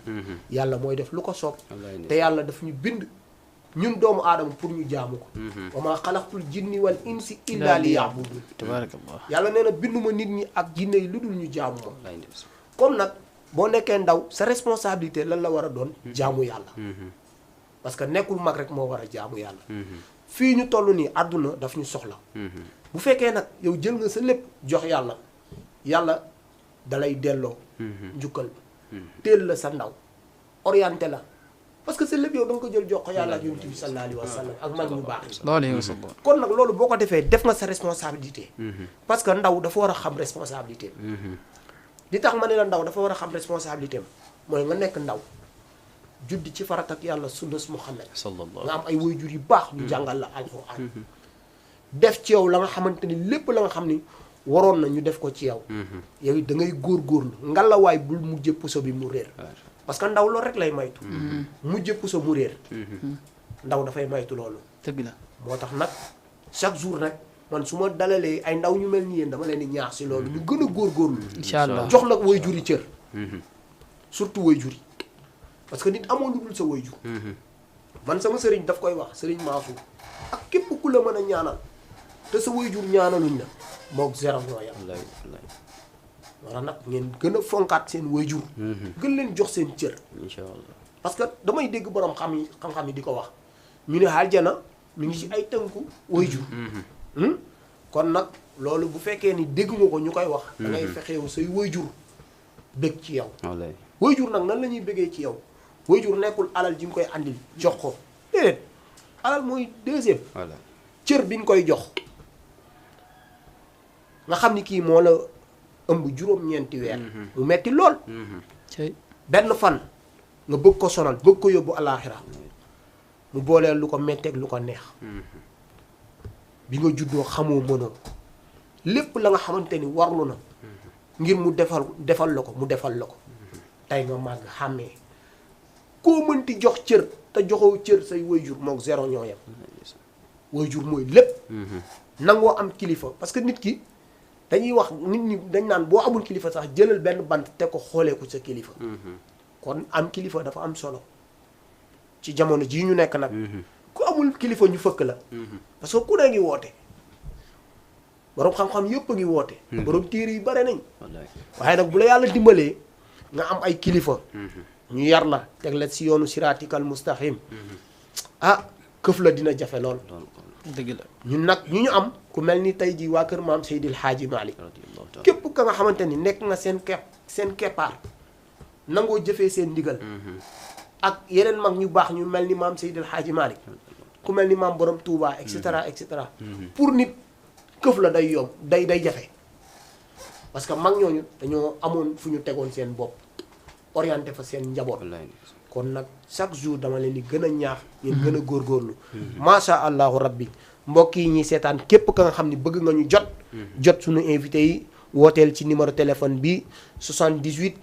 yàlla mooy def lu ko soob te yàlla daf ñu bind ñun doomu aadama pour ñu jaamu ko wa maa xalaqtul jinni wal insi illa li yaabudun tabarakallah yàlla nee na binduma nit ñi ak jinne yi lu dul ñu jaamu ma comme nag boo nekkee ndaw sa responsabilité lan la war a doon jaamu yàlla parce que nekkul mag rek moo war a jaamu yàlla fii ñu toll nii àdduna daf ñu soxla bu fekkee nag yow jël nga sa lépp jox yàlla yàlla dalay delloo njukkal teel la sa ndaw orienté la parce que sa lépp yow da nga ko jël jox ko yàlla ak yonent bi sallallahu alayhi wa sallam ak mag ñu baax kon nag loolu boo ko defee def nga sa responsabilité parce que ndaw dafa war a xam responsabilité li tax ma ne la ndaw dafa war a xam responsabilité am mooy nga nekk ndaw juddi ci farat ak yàlla sunnas Muhammad nga am ay waajur yu baax ñu jàngal la alxuraan def ci yow la nga xamante ni lépp la nga xam ni waroon na ñu def ko ci yow yow it da ngay góorgóorlu ngalawaay bul mujjee puso bi mu réer parce que ndaw loolu rek lay maytu mujjee puso mu réer ndaw dafay maytu loolu dëgg la moo tax nag chaque jour rek man su ma dalalee ay ndaw ñu mel ni yéen dama leen di ñaax si loolu ñu gën a góorgóorlu incha allah jox la way juri cër surtout way juri parce que nit amoo lu dul sa way jur man sama sëriñ daf koy wax sëriñ Mansour ak képp ku la mën a ñaanal te sa way jur ñaanaluñ la moog zéro ñoo yam wala nag ngeen gën a fonkaat seen way jur gën leen jox seen cër incha allah parce que damay dégg borom xam-xam yi di ko wax ñu ne aljana mi ngi ci ay tënku way jur kon nag loolu bu fekkee ni dégg nga ko ñu koy wax da ngay fexeewu say way jur bég ci yow way jur nag nan la ñuy bégee ci yow way jur nekkul alal ji nga koy andil jox ko déedéet alal mooy deuxième cër bi nga koy jox nga xam ni kii moo la ëmb juróom-ñeenti weer mu metti lool benn fan nga bëgg ko sonal bëgg ko yóbbu alaaxira mu booleel lu ko metteeg lu ko neex bi nga juddoo xamoo mënoo lépp la nga xamante ni warlu na ngir mu defal la ko mu defal la ko tey nga màgg xàmmee koo mënti jox cër te joxoo cër say waajur mook zéro ñoo yem waajur mooy lépp nangoo am kilifa parce que nit ki dañuy wax nit ñi dañ naan boo amul kilifa sax jëlal benn bant te ko xoolee ko sa kilifa kon am kilifa dafa am solo ci jamono jii ñu nekk nag ku amul kilifa ñu fëkk la parce que ku ne ngi woote borom xam-xam yëpp a ngi woote borom téere yi bare nañ waaye nag bu la yàlla dimbalee nga am ay kilifa ñu yar la teg la si yoonu siraatikal mustaqim ah këf la dina jafe lool dëgg la ñun nag ñu am ku mel ni tey jii waa kër maam Seydil Hadji Malick képp ka nga xamante ni nekk nga seen keppaar nangoo jëfee seen ndigal ak yeneen mag ñu baax ñu mel ni maam Seydil Hadji Malick ku mel ni maam borom Touba et cetera et cetera pour nit këf la day yomb day jafe parce que mag ñooñu dañoo amoon fu ñu tegoon seen bopp orienté fa seen njaboot kon nag chaque jour dama leen di gën a ñaax ngeen gën a góorgóorlu macha allahu rabbi mbokk yi ñuy seetaan képp ka nga xam ni bëgg nga ñu jot suñu invité yi wooteel ci numéro téléphone bi 78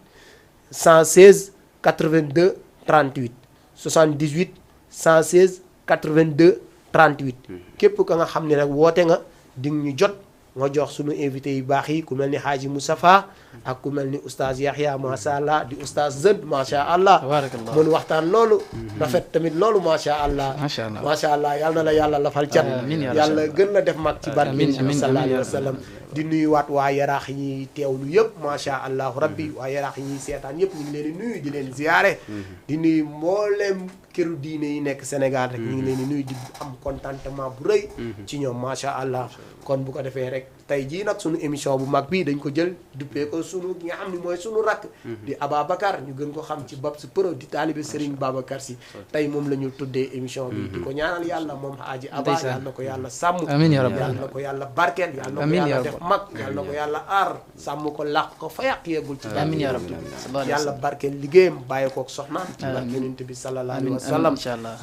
116 82 38 78 116 82 38 képp ka nga xam ni rek woote nga di ñu jot nga jox suñu invité yu baax yi ku mel ni Hadji Moustapha ak ku mel ni oustaz Yahya macha allah di oustaz Zëd macha allah mun waxtaan loolu rafet tamit loolu macha allah macha allah yal na la yàlla lafal cat yàlla gën la def mag ci barke sallallahu alayhi wa sallam di nuyuwaat waa yaraax yi teewlu yëpp macha allah rabbi waa yaraax yi seetaan yëpp ñu ngi leen di nuyu di leen ziyaare di nuyu mboolem këru diine yi nekk Sénégal rek ñu ngi leen di nuyu di am contentement bu rëy ci ñoom macha allah kon bu ko defee rek tey jii nag sunu émission bu mag bii dañ ko jël duppee ko sunu nga xam ni mooy sunu rakk di Ababacar ñu gën ko xam ci Babs Pro di taalibe Serigne Babacar Sy tey moom la ñu tuddee émission bi di ko ñaanal yàlla moom Hadji Aba yàlla na ko yàlla sàmm yàlla na ko yàlla barkeel yàlla na ko yàlla def mag yàlla na ko yàlla aar sàmm ko làq ko fa yàq yeegul ci yàlla barkeel liggéeyam bàyyi kook soxnaam ci barke Yonent bi sallallahu alayhi wa sallam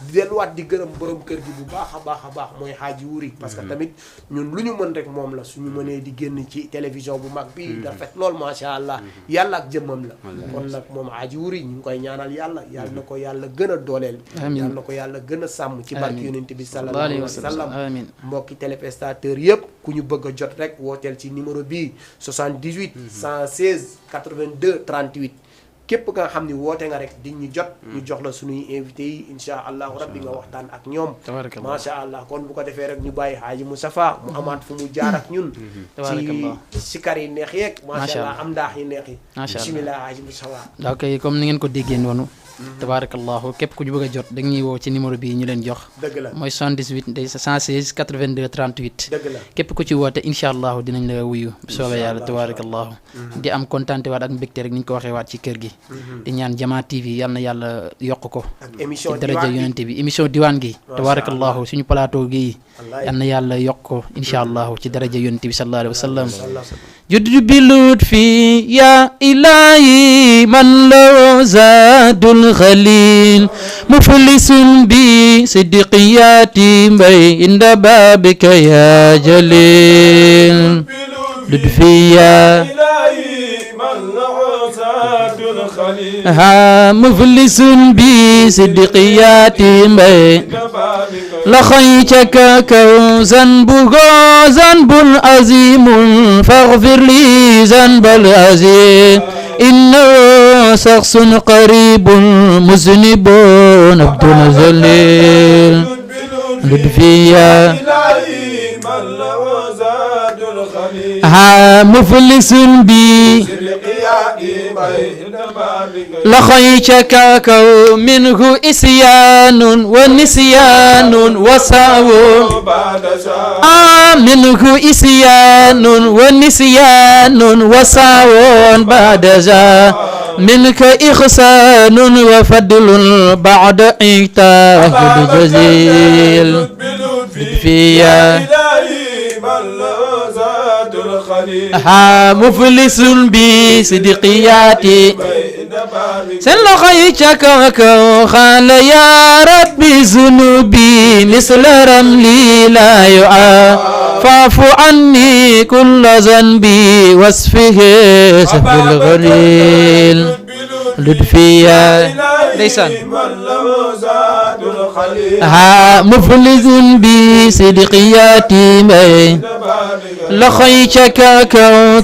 di delluwaat di gërëm borom kër gi bu baax a baax mooy Hadji Wuri parce que tamit ñun lu ñu mën rek moom la suñu mënee di génn ci télévision bu mag bi rafet lool macha allah yàlla ak jëmmam la kon nag moom Hadji Wuri ñu ngi koy ñaanal yàlla na ko yàlla gën a dooleel yàlla na ko yàlla gën a sàmm ci barke Yonent bi sallallahu alayhi wa sallam mbokki téléspectateur yëpp ku ñu bëgg a jot rek wooteel ci numéro bii 78 116 82 38 képp ka nga xam ni woote nga rek di ñu jot ñu jox la suñuy invité yi insha allahu rabbi nga waxtaan ak ñoom macha allah kon bu ko defee rek ñu bàyyi Hadji Moustapha mu amaat fu mu jaar ak ñun ci sikar yi neex yeeg macha allah am ndaax yi neex yi bismillah Hadji Moustapha ok comme ni ngeen ko déggee noonu tabarakallahu képp ku ñu bëgg a jot dañuy woo ci numéro bii ñu leen jox dëgg la mooy 78 116 82 38 dëgg la képp ku ci woote incha allahu dinañ la wuyu soobee yàlla tabarakallahu di am kontaan waat ak mbégte rek ni ñu ko waxee waat ci kër gi di ñaan Jama TV yal na yàlla yokk ko ci daraja yonente bi émission diwaan gi tabarakallahu suñu plateau gi yal na yàlla yokk ko incha allahu ci daraja yonente bi sallallahu alayhi wa sallam judd bi lutfi ya ilahi man law zadul خليل مفلس بصدقيات بي عند بابك يا جليل لطفيا ها مفلس بصدقيات بي لخيتك ذنبه ذنب عظيم فاغفر لي ذنب العظيم إنه شخص قريب مذنب عبد ذليل لطفيا ها مفلس بي لخيتك منه إسيان ونسيان وساو منه إسيان ونسيان وساو بعد ذا منك إحسان وفضل بعد إعطاء جزيل فيا مفلس بصدقياتي سن خيتك قال يا ربي ذنوبي مثل رملي لا يعا فاعف عني كل ذنبي واسفه سف الغليل لطفيا ليسان مفلس بصدقياتي لخيتك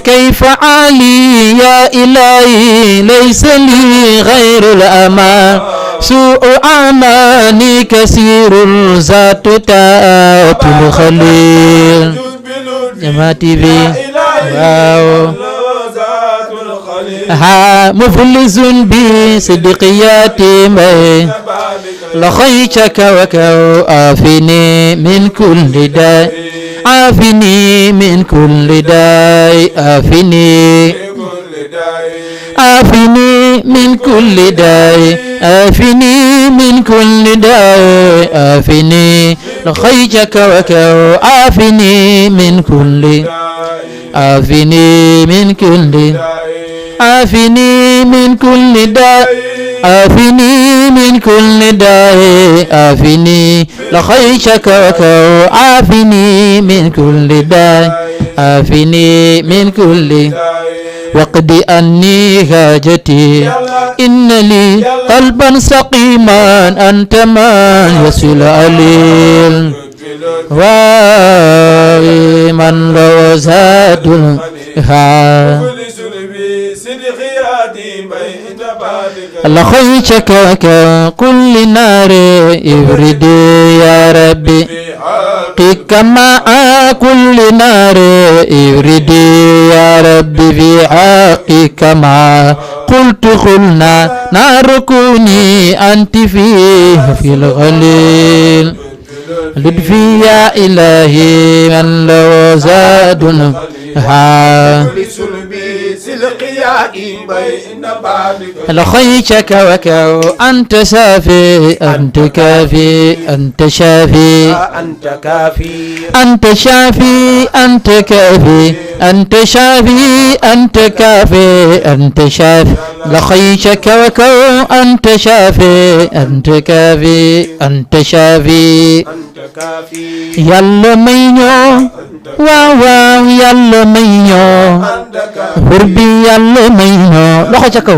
كيف علي يا إلهي ليس لي غير الأمان سوء أعماني كثير ذات تاءت الخليل جماعتي بي واو مفلس بصدقياتي لخيتك وكافني من كل داء عافني من كل داء عافني من كل داء عافني من كل داء عافني لخيتك عافني من كل عافني من كل عافني من كل داء عافني من كل داء عافني لخيتك عافني من كل داء عافني من كل واقض عني حاجتي إن لي قلبا سقيما أنت من يصل عليل ومن لو زاد لخيتك كل نار إبردي يا ربي كما كل نار إبردي يا ربي في حقك ما قلت قلنا نار كوني أنت فيه في الغليل لطفي يا إلهي من لو زاد لخيتك وكو أنت شافي أنت كافي أنت شافي أنت كافي أنت شافي أنت كافي أنت شافي أنت كافي أنت شافي لخيتك وكو أنت شافي أنت كافي أنت شافي يلا مينو واو يلا مينو بربي يلا مينو لخيتك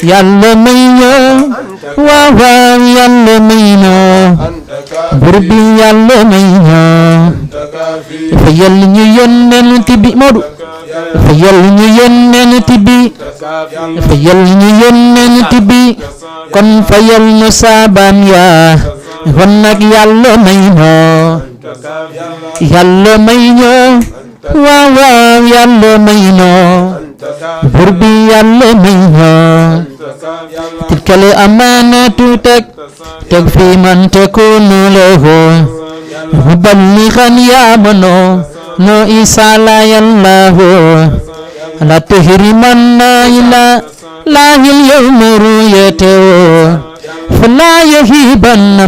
يلا مينو واو يلا مينو بربي يلا مينو فيل ñu yonent bi Modou fayal ñu yonent bi fayal ñu yonent bi kon fayal ñu saabam yaa kon nag yàlla may ñoo yàlla may ñoo waaw waaw yàlla may ñoo bur bi yàlla may ñoo tilkal amaanatu teg fi man takunu lahu muballighan ya'manu no isala yallahu la tahrimanna ila lahil yawmi ru'yatu fala yahibanna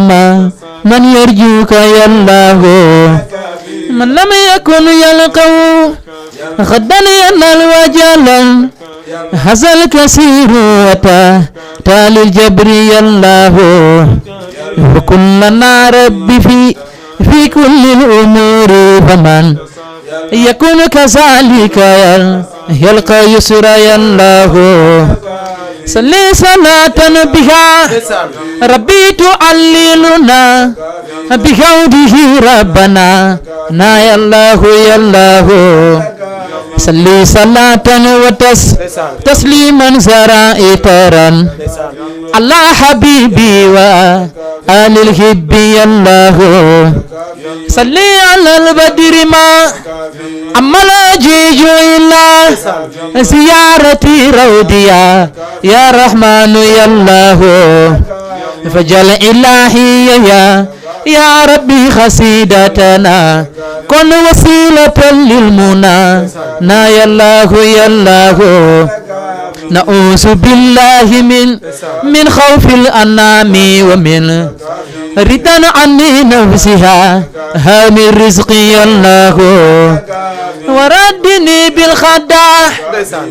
man yarjuka yallahu man lam yakun yalqaw غدا ينال وجلا هزل كثير تالي الجبر يالله وكلنا ربي في كل الأمور فمن يكون كذلك يلقى يسر يالله صلي صلاة بها ربي تعللنا بجوده ربنا نا يا الله يا الله صلي صلاة تسليما زرائترا على حبيبي وآل الحب يا الله صلي على البدر ما أما الأجيج إلا زيارتي روديا يا رحمن يا الله فجل إلهي يا ربي خسيدتنا كن وسيلة للمنى نا يا الله يا الله نعوذ بالله من خوف الأنام ومن ردا عني نفسها هام الرزق يا الله وردني بالخداع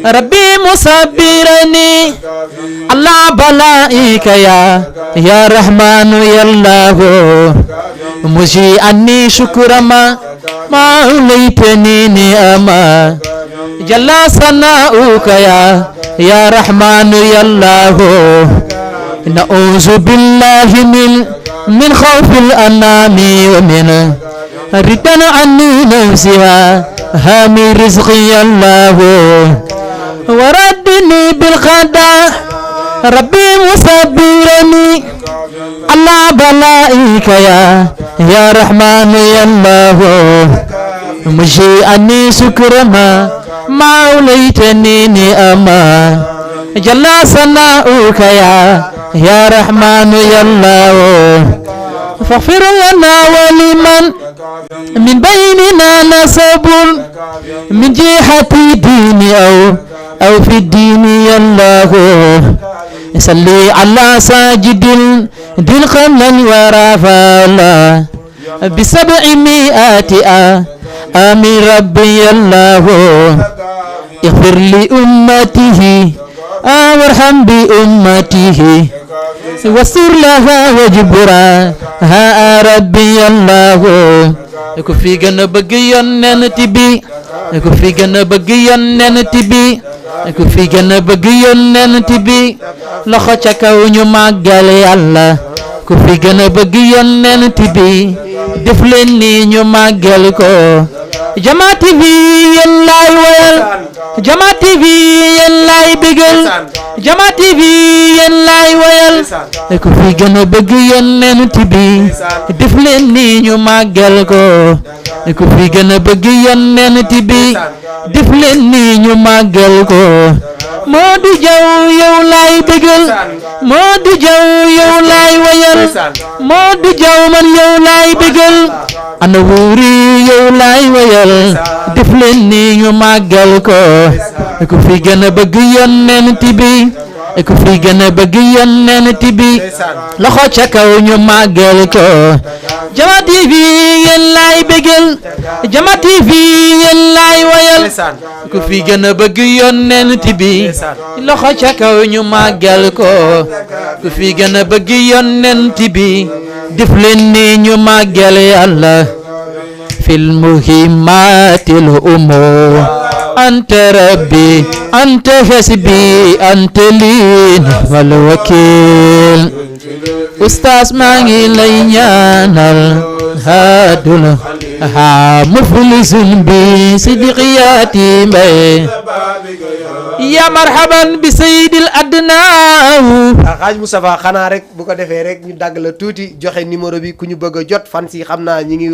ربي مصبرني الله بلائك يا رحمن يا الله مجيئني شكر ما أوليتني نعما جل ثناؤك يا رحمن يا الله نعوذ بالله من خوف الأنام ومن ردا عني نفسها هام رزقي الله وردني بالخداع ربي مصبرني الله بلائك يا رحمن يا الله مجيئني شكر ما أوليتني نعما جل ثناؤك يا رحمن يا الله فاغفر لنا ولمن من بيننا نسب من جهة الدين أو في الدين يا الله صلي على ساجد دين قبل ورفع ب700 آمين ربي الله اغفر لأمته وارحم بأمته واستر لها وجبرا ها ربي الله ku fi gën a bëgg yonent bi ku fi gën a bëgg yonent bi ku fi gën a bëgg yonent bi loxo ca kaw ñu màggal yàlla ku fi gën a bëgg yonent bi def leen ni ñu màggal ko Jama TV yéen laay woyal Jama TV yéen laay bégal Jama TV yéen laay woyal ku fi gën a bëgg yonent bi def leen ni ñu màggal ko ku fi gën a bëgg yonent bi def leen ni ñu màggal ko Modou Diaw yow laay bégal Modou Diaw yow laay woyal Modou Diaw man yow laay bégal ana wuuri yow laay woyal def leen ni ñu màggal ko ku fi gën a bëgg yonent bi ku fi gën a bëgg yonent bi loxo ca kaw ñu màggal ko Jama TV yéen laay bégal Jama TV yéen laay woyal ku fi gën a bëgg yonent bi loxo ca kaw ñu màggal ko ku fi gën a bëgg yonent bi def leen ni ñu màggal yàlla fil muhimmatil umur anta rabbi anta hasbi anta lin wal wakil Oustaz maa ngi lay ñaanal hadul ha muflisun bi sidqiyati mbay ya marhaban bi sayyidil adnaaw Xaaj Moustapha xanaa rek bu ko defee rek ñu dagg la tuuti joxe numéro bi ku ñu bëgg a jot fan si xam naa ñi ngi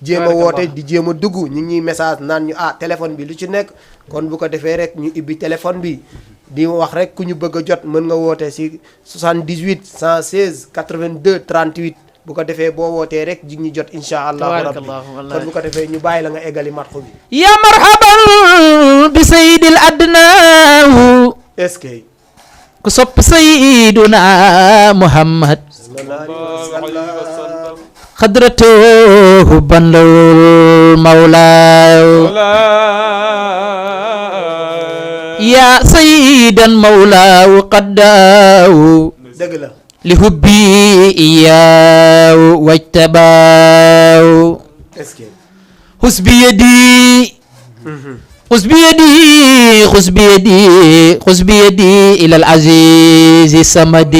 jéem a woote di jéem a dugg ñi ngi message naan ñu téléphone bi lu ci nekk kon bu ko defee rek ñu ibbi téléphone bi di wax rek ku ñu bëgg a jot mën nga woote si 78 116 82 38 bu ko defee boo wootee rek ji ñu jot incha allahu rabbi kon bu ko defee ñu bàyyi la nga eggali matxu bi ya marhaban bi sayyidil adnaahu est-ce que ku sopp sayyiduna Muhammad xadratuhu bandawul mawlaaw ya sayyidan mawlaaw qaddaaw dëgg la li hubbi iyaaw wajtabaaw est-ce que husbi yadi خذ بيدي خذ بيدي خذ بيدي إلى العزيز الصمد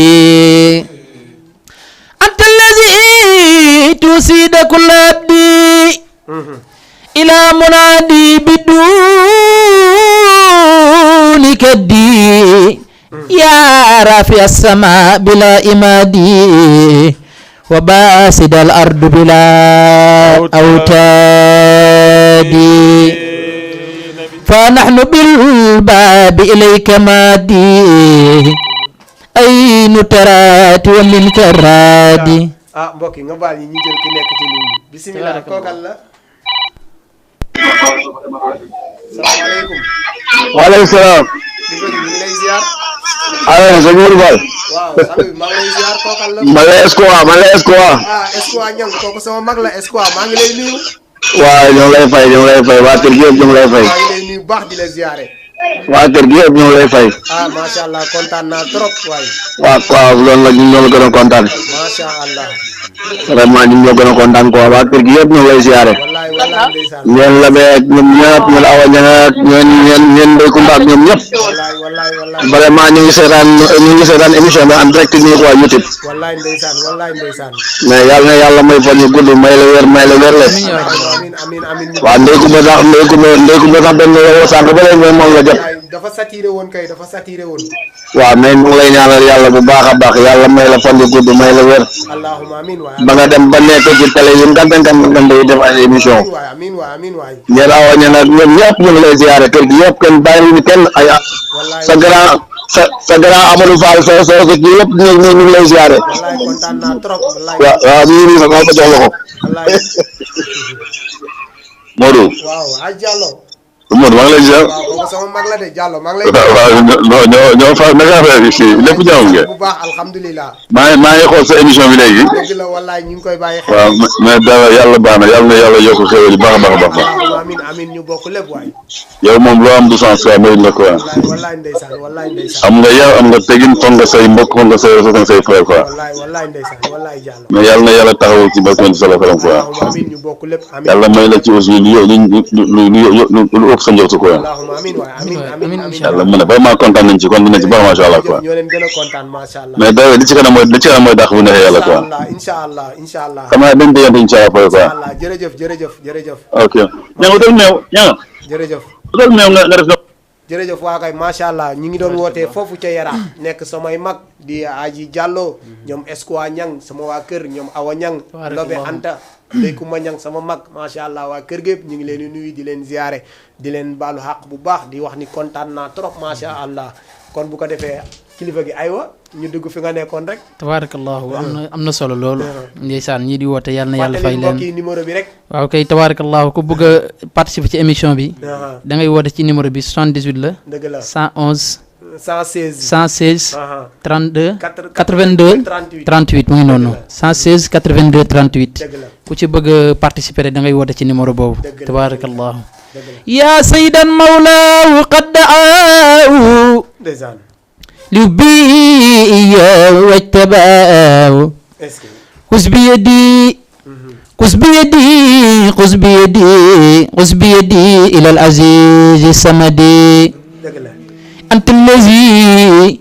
أنت الذي تسيد كل عبدي إلى منادي بدون كدي يا رافع السماء بلا إمادي وباسد الأرض بلا أوتاد فنحن بالباب إليك مادي أين ترات ومن كرادي mbokk yi nga baal ñi ñu jël ki nekk ci ligne bi bismillah kookal la salaamaaleykum waaleykum salaam. di ko ñu ngi lay ziar alors sëñ Modou Fall. waaw salut maa ngi lay ziar kookal la man la Escoa Escoa ñang kooku sama mag la Escoa maa ngi lay nuyu waaw ñoo ngi lay fay waa kër gi yëpp ñoo ngi lay fay maa ngi lay nuyu baax di la ziare waa kër gi yëpp ñoo ngi lay fay macha allah kontaan naa trop waay waaw loolu la ñun ñoo la gën a kontaan macha allah vraiment ñun ñoo gën a kontaan quoi waa kër gi yëpp ñoo ngi lay ziare wallaay wallaay ndeysaan ñeen la beeg ñoom ñëpp ñeen awa ñaŋak ñeen Ndey Kumba ak ñoom ñëpp wallaay vraiment ñu ngi seetaan émission bi en direct nii quoi YouTube wallaay ndeysaan mais yàlla na yàlla may fan yu gudd may la wér le amiin waaw Ndey Kumba sax benn woo sànq ba léegi moom la jot dafa saturé woon waaw mais ñu ngi lay ñaanal yàlla bu baax a baax yàlla may la fan yu gudd may la wér allahumma amiin waay ba nga dem ba nekk ci télé yi ngam day def ay émission amiin waay ñeen awa ñeen ak ñoom ñëpp ñu ngi lay ziare kër gi yëpp kenn bàyyi kenn ay sa grand Amadou Fall sa kii yëpp ñu ngi lay ziare wallaay kontaan naa trop waaw ñu ngi sax ma jox la ko Modou waaw Diallo Modou maa ngi lay ziar waaw kooku sama mag la de Diallo maa ngi lay waaw ñoo fa naka affaire bi fii lépp jàmm ngeen bu baax alhamdulilah maa ngi xool sa émission bi léegi dëgg la wallaay ñu ngi koy bàyyi xel waaw mais dara yàlla baax na yàlla na yàlla yokk xéwal yi baax a baax amiin ñu bokk lépp waay yow moom loo am du sens quoi mérite nga quoi wallaay ndeysaan am nga yar am nga tegin foog nga say mbokk foog nga say frère quoi wallaay ndeysaan wallaay Diallo mais yàlla na yàlla taxawul ci barke sala faram quoi amiin ñu bokk lépp amiin yàlla may la ci aussi lu ëpp sa njortu quoi amiin waay amiin yàlla mu ne vraiment kontaan nañ ci kon dinañ ci baax macha allah quoi ñoo leen gën a kontaan macha allah mais dara li ci kanam mooy dàq bu neexee yàlla quoi incha allah xam naa dañ déggante incha allah quoi jërëjëf ok ñanga utal meew ñanga jërëjëf utal meew nga def jërëjëf waa kay macha allah ñi ngi doon wootee foofu ca Yaraax nekk samay mag di Aji Diallo ñoom Escoa ñang sama waa kër ñoom Awa ñang Lobe Anta Ndey Kumba ñang sama mag macha allah waa kër gépp ñu ngi leen di nuyu di leen ziare di leen baalu xaq bu baax di wax ni kontaan naa trop macha allah kon bu ko defee kilifa gi aywa ñu dugg fi nga nekkoon rek tabarakallahu am na solo loolu ndeysaan ñii di woote yàlla na yàlla fay leen mbokk yi numéro bi rek waaw kay tabarakallahu ku bëgg a participer ci émission bi da ngay woote ci numéro bi 78 la dëgg la 111 116 32 82 38 mu ngi noonu 116 82 38 dëgg la ku ci bëgg a participer da ngay woote ci numéro boobu tabarakallahu ya sayyidan mawlaahu qad da'aahu ndeysaan لبي واجتباه خذ بيدي خذ بيدي خذ بيدي خذ بيدي إلى العزيز الصمد أنت الذي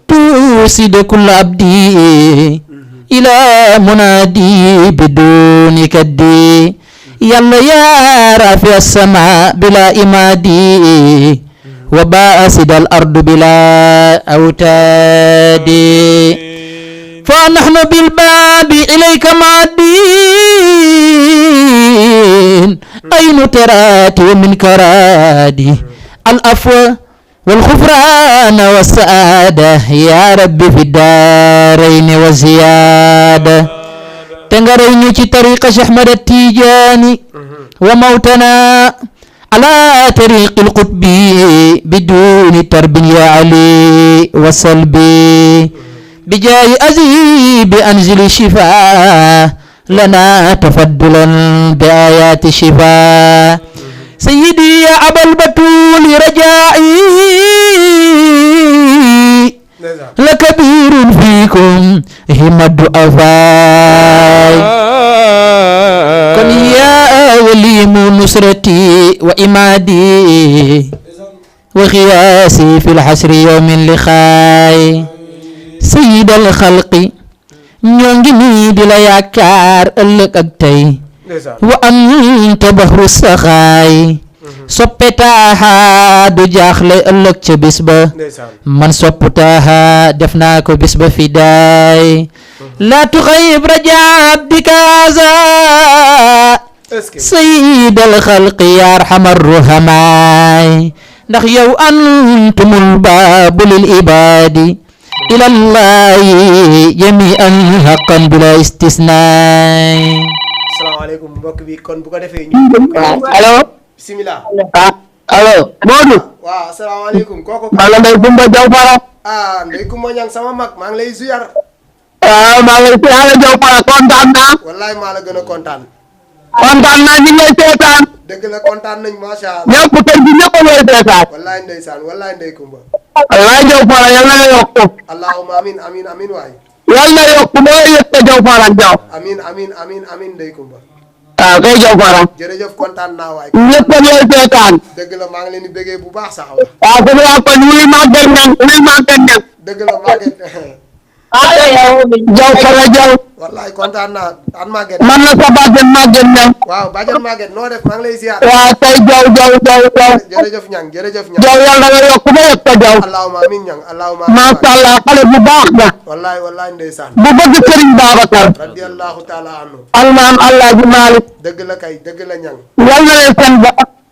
توسد كل عبدي إلى منادي بدون كدي يلا يا رافع السماء بلا إمادي وباسد الأرض بلا أوتاد فنحن بالباب إليك مادين أين تراتي ومن كرادي العفو والغفران والسعادة يا ربي في الدارين وزيادة تنغريني في طريق أحمد التيجاني وموتنا على طريق القطب بدون ترب يا علي وسلبي بجاي أزيب أنزل الشفاء لنا تفضلا بآيات الشفاء سيدي يا أبا البتول رجائي لكبير فيكم هم الضعفاء كن يا ولي نصرتي وإمادي وخياسي في الحشر يوم اللقاء سيد الخلق ñongi ni di la yaakaar ëllëg ak tey wa anta bahru saxaay soppetaaha du jaaxle ëllëg ca bis ba man sopputaaha def naa ko bis ba fi daay la tuxayib raja abdika haza sayyid al xalqi ya arhamar ruhamaay ndax yow antumul baabu lil ibaadi ilallahi jami'an haqqan bila istisnaay. Asalaamaaleykum mbokk bi kon bu ko defee ñu. allo. bisimilah. allo. Modou. waaw asalaamaaleykum kooku. maa Ndeye Coumba Diaw Fara. Ndeye Coumba Niang sama mag maa ngi lay ziar. waaw maa ngi lay ziar Diaw Fara kontaan naa. wallaay maa la gën a kontaan. kontaan naa ñu ngi lay seetaan. dëgg la kontaan nañ macha allah. ñëpp kër gi ñëpp a lay seetaan. wallaay ndeysaan wallaay Ndeye Coumba. wallaay Diaw Fara yal na la yokku. allahumma amin amin amin waay. yal na yokku moo yëg Diaw Fara ak Diaw. amin amin amin amin Ndeye Coumba. waaw kay Diaw Fara. jërëjëf kontaan naa waay. ñëpp a lay seetaan. dëgg la maa ngi leen di bëggee bu baax sax wa. waaw kon waa kon wuli Maguette Niang wuli Maguette Niang. dëgg la Maguette. Diaw Fara Diaw. wallaay kontaan naa an Maguette. man la sa bàjjen Maguette Niang. waaw bàjjan Maguette noo def maa ngi lay ziar. waaw tey Diaw. jërëjëf Niang jërëjëf Niang. Diaw yal na la yokku ba yëg ko Diaw. allahumma amin Niang allahumma amin. macha allah xale bu baax nga. wallaay wallaay ndeysaan. bu bëgg Serigne Babacar. radiyallahu taala anhu. almaam Alaaji Malick. dëgg la kay dëgg la Niang. yal na leen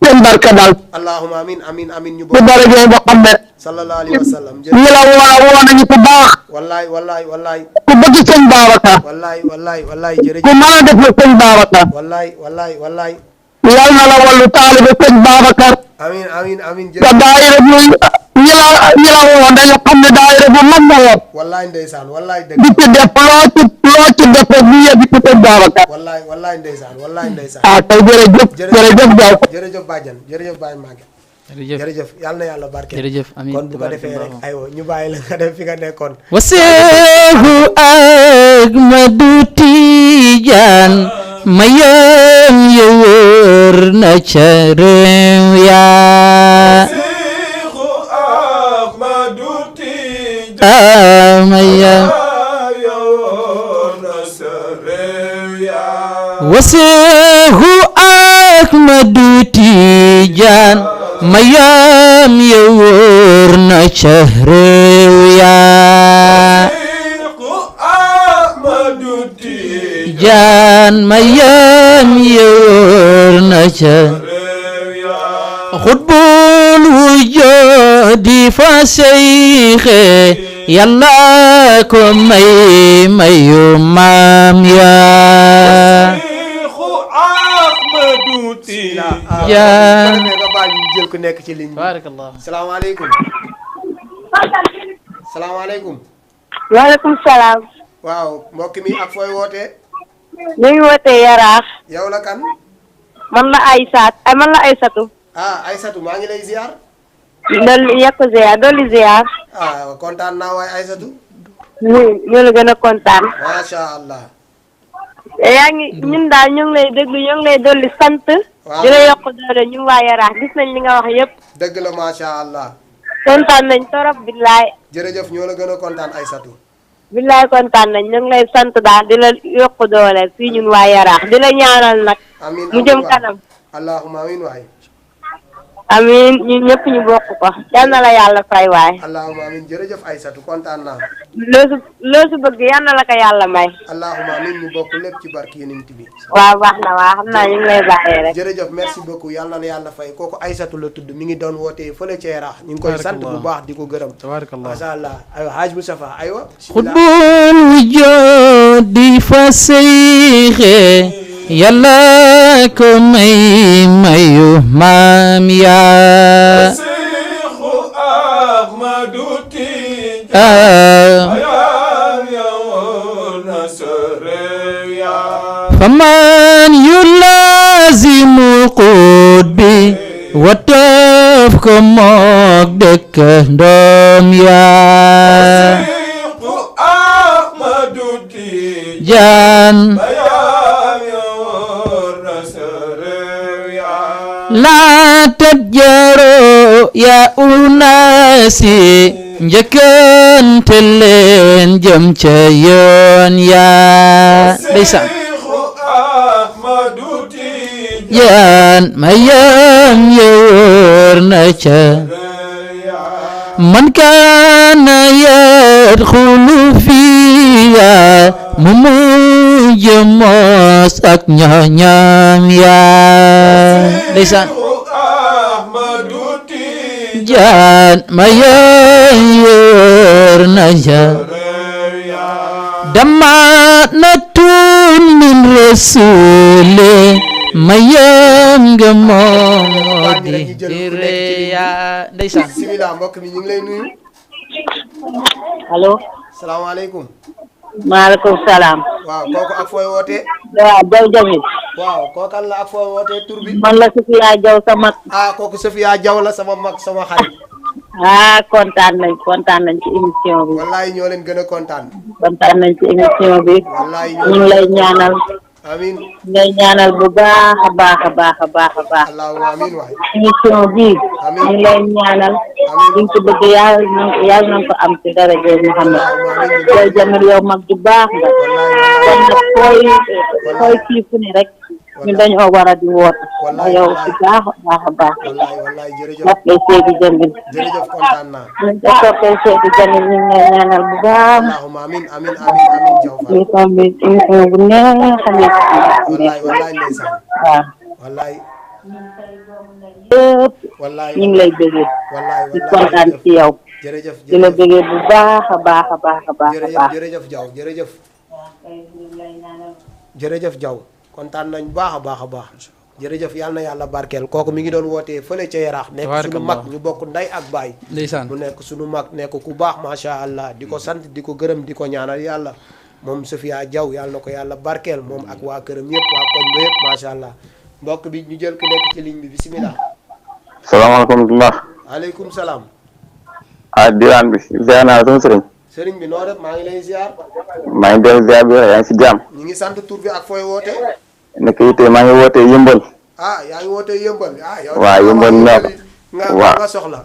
seen barke dal. allahumma amin amin amin ñu bu bokk. darajee Muhammad. sallallahu alayhi wa sallam. ñi la woo nañu ku baax. wallaay wallaay wallaay. ku bëgg sëñ Babacar. wallaay wallaay wallaay ku jërëjëf. mën a def la sëñ Babacar. wallaay wallaay wallaay. yal na la wallu taalibe sëñ Babacar. amin amin amin te jërëjëf. daayira bi ñi la woo dañu xam ne daayira bu mag la woon. wallaay ndeysaan wallaay dëgg di ci def loo ci def rek ñu yëg ci sëñ Babacar. wallaay wallaay ndeysaan wallaay ndeysaan. ah tey jërëjëf Diaw. jërëjëf bàjjan jërëjëf Baye Maguette. jërëjëf jërëjëf yàlla na yàlla barke. jërëjëf amiin kon bu ko defee rek aywa ñu bàyyi la nga def fi nga nekkoon. waseehu Ahmadu Tijaan mayam yëwër na ca réew yaa Seexu Ahmadu Tijaan mayam yoon na sa réew yaa waseehu Ahmadu Tijaan mayam yëwër na ca réew yaa Seexu Ahmadu Tijaan mayam yëwër na ca réew yaa xutbul wujudi fa seyxe yàlla ko mayu maam yaa Seexu Ahmadu Tijaan Jaan. bu ko defee nga baal ñu jël ku nekk ci ligne bi. barakallah salaamaaleykum. salaamaaleykum. waaleykum salaam. waaw mbokk mi ak fooy wootee. ñu ngi wootee Yaraax. yow la kan. man la Aysatu. Aysatu maa ngi lay ziar. dolli yekk ziar dolli ziar. kontaan naa waay Aysatu. ñu la gën a kontaan. macha allah. yaa ngi ñun daal ñu ngi lay déglu ñu ngi lay dolli sant. waaw di la yokk doole ñu waa Yaraax gis nañ li nga wax yëpp. dëgg la macha allah. kontaan nañ torop billaay. jërëjëf ñoo la gën a kontaan Aysatu. billaay kontaan nañ ñu ngi lay sant daal di la yokk doole fii ñun waa Yaraax di la ñaanal nag. amiin mu jëm kanam. allahumma amiin waay. amiin ñun ñëpp ñu bokk ko yal na la yàlla fay waay. allahumma amiin jërëjëf Aysatu kontaan naa. loo su bëgg yal na la ko yàlla may. allahumma amiin ñu bokk lépp ci barki Yonent bi. waaw baax na waa xam naa ñu ngi lay bàyyee rek. jërëjëf merci beaucoup yal na la yàlla fay kooku Aysatu la tudd mi ngi doon wootee fële ca Yaraax ñu ngi koy sant bu baax di ko gërëm. tabarakallah macha allah aywa Haaj Mustafa aywa. xutbul wujudi fa seyxe yàlla ko mayu maam yaa Seexu Ahmadu Tijaan yoon na sa réew yaa faman yulazimu qutbi wataf ko mook dëkk ndoom yaa Seexu Ahmadu Tijaan jaan yoon na sa réew laa tajjaroo yaa unaasi njëkkante leen jëm ca yoon yaa ndeysaan yaan mayam yewóor na ca man kaana yadxulu fiya mu mujj mos ak ñoñam yaa ndeysaan jaan mayam yewóor na ca damaanatun min rasuli mayam nga moom moo di direya ndeysaan bismillah mbokk mi ñu ngi lay nuyu. allo. salaamaaleykum. maaleykum salaam. waaw kooku ak fooy wootee. waaw Jaw Jamil. waaw kookan la ak fooy wootee tur bi. man la Sofia Jaw sa mag. kooku Sofia Jaw la sama mag sama xarit. kontaan nañ ci émission bi. wallaay ñoo leen gën a kontaan. kontaan nañ ci émission bi. wallaay ñu ngi lay ñaanal. amiin. ngay ñaanal bu baax a baax a baax a baax a baax. allahumma amiin waay. émission bii. amiin ñu ngi lay ñaanal. liñ ci bëgg yàlla nañ ko am ci daraja Muhammad. Jaw Jamil yow mag ju baax nga. kon nag fooy kii fu ni rek. ñu dañoo war a di woote. wallaay yow ci baax a baax. wallaay jërëjëf. soppee Seydi Jamil. jërëjëf kontaan naa. ñu ko soppee Seydi Jamil ñu ngi lay ñaanal bu baax. allahumma amiin Jaw Fall. émission bi émission bu neex a nekk. wallaay ndeysaan. waaw. wallaay. yëpp wallaay ñu ngi lay bëggee. di kontaan ci yow. jërëjëf di la bëggee bu baax a baax a baax a baax a baax. jërëjëf Jaw jërëjëf Jaw kontaan nañ baax a baax jërëjëf yal na yàlla barkeel kooku mi ngi doon wootee fële ca Yaraax nekk suñu mag ñu bokk nday ak baay ndeysaan mu nekk suñu mag nekk ku baax macha allah di ko sant di ko gërëm di ko ñaanal yàlla moom Sofia Jaw yàlla na ko yàlla barkeel moom ak waa këram yëpp waa koñ ba yëpp macha allah mbokk bi ñu jël ku nekk ci ligne bi bisimilah. salaamaaleykum. aleykum salaam. diwaan bi ziar naa sama sëriñ. sëriñ bi noo def maa ngi lay ziar. maa ngi dellu ziar bi yaa ngi si jàmm. ñu ngi sant tur bi ak fooy woote. nekk it maa ngi wootee yëmbal. yaa ngi wootee yëmbal. yow waaw yëmbal nga soxla.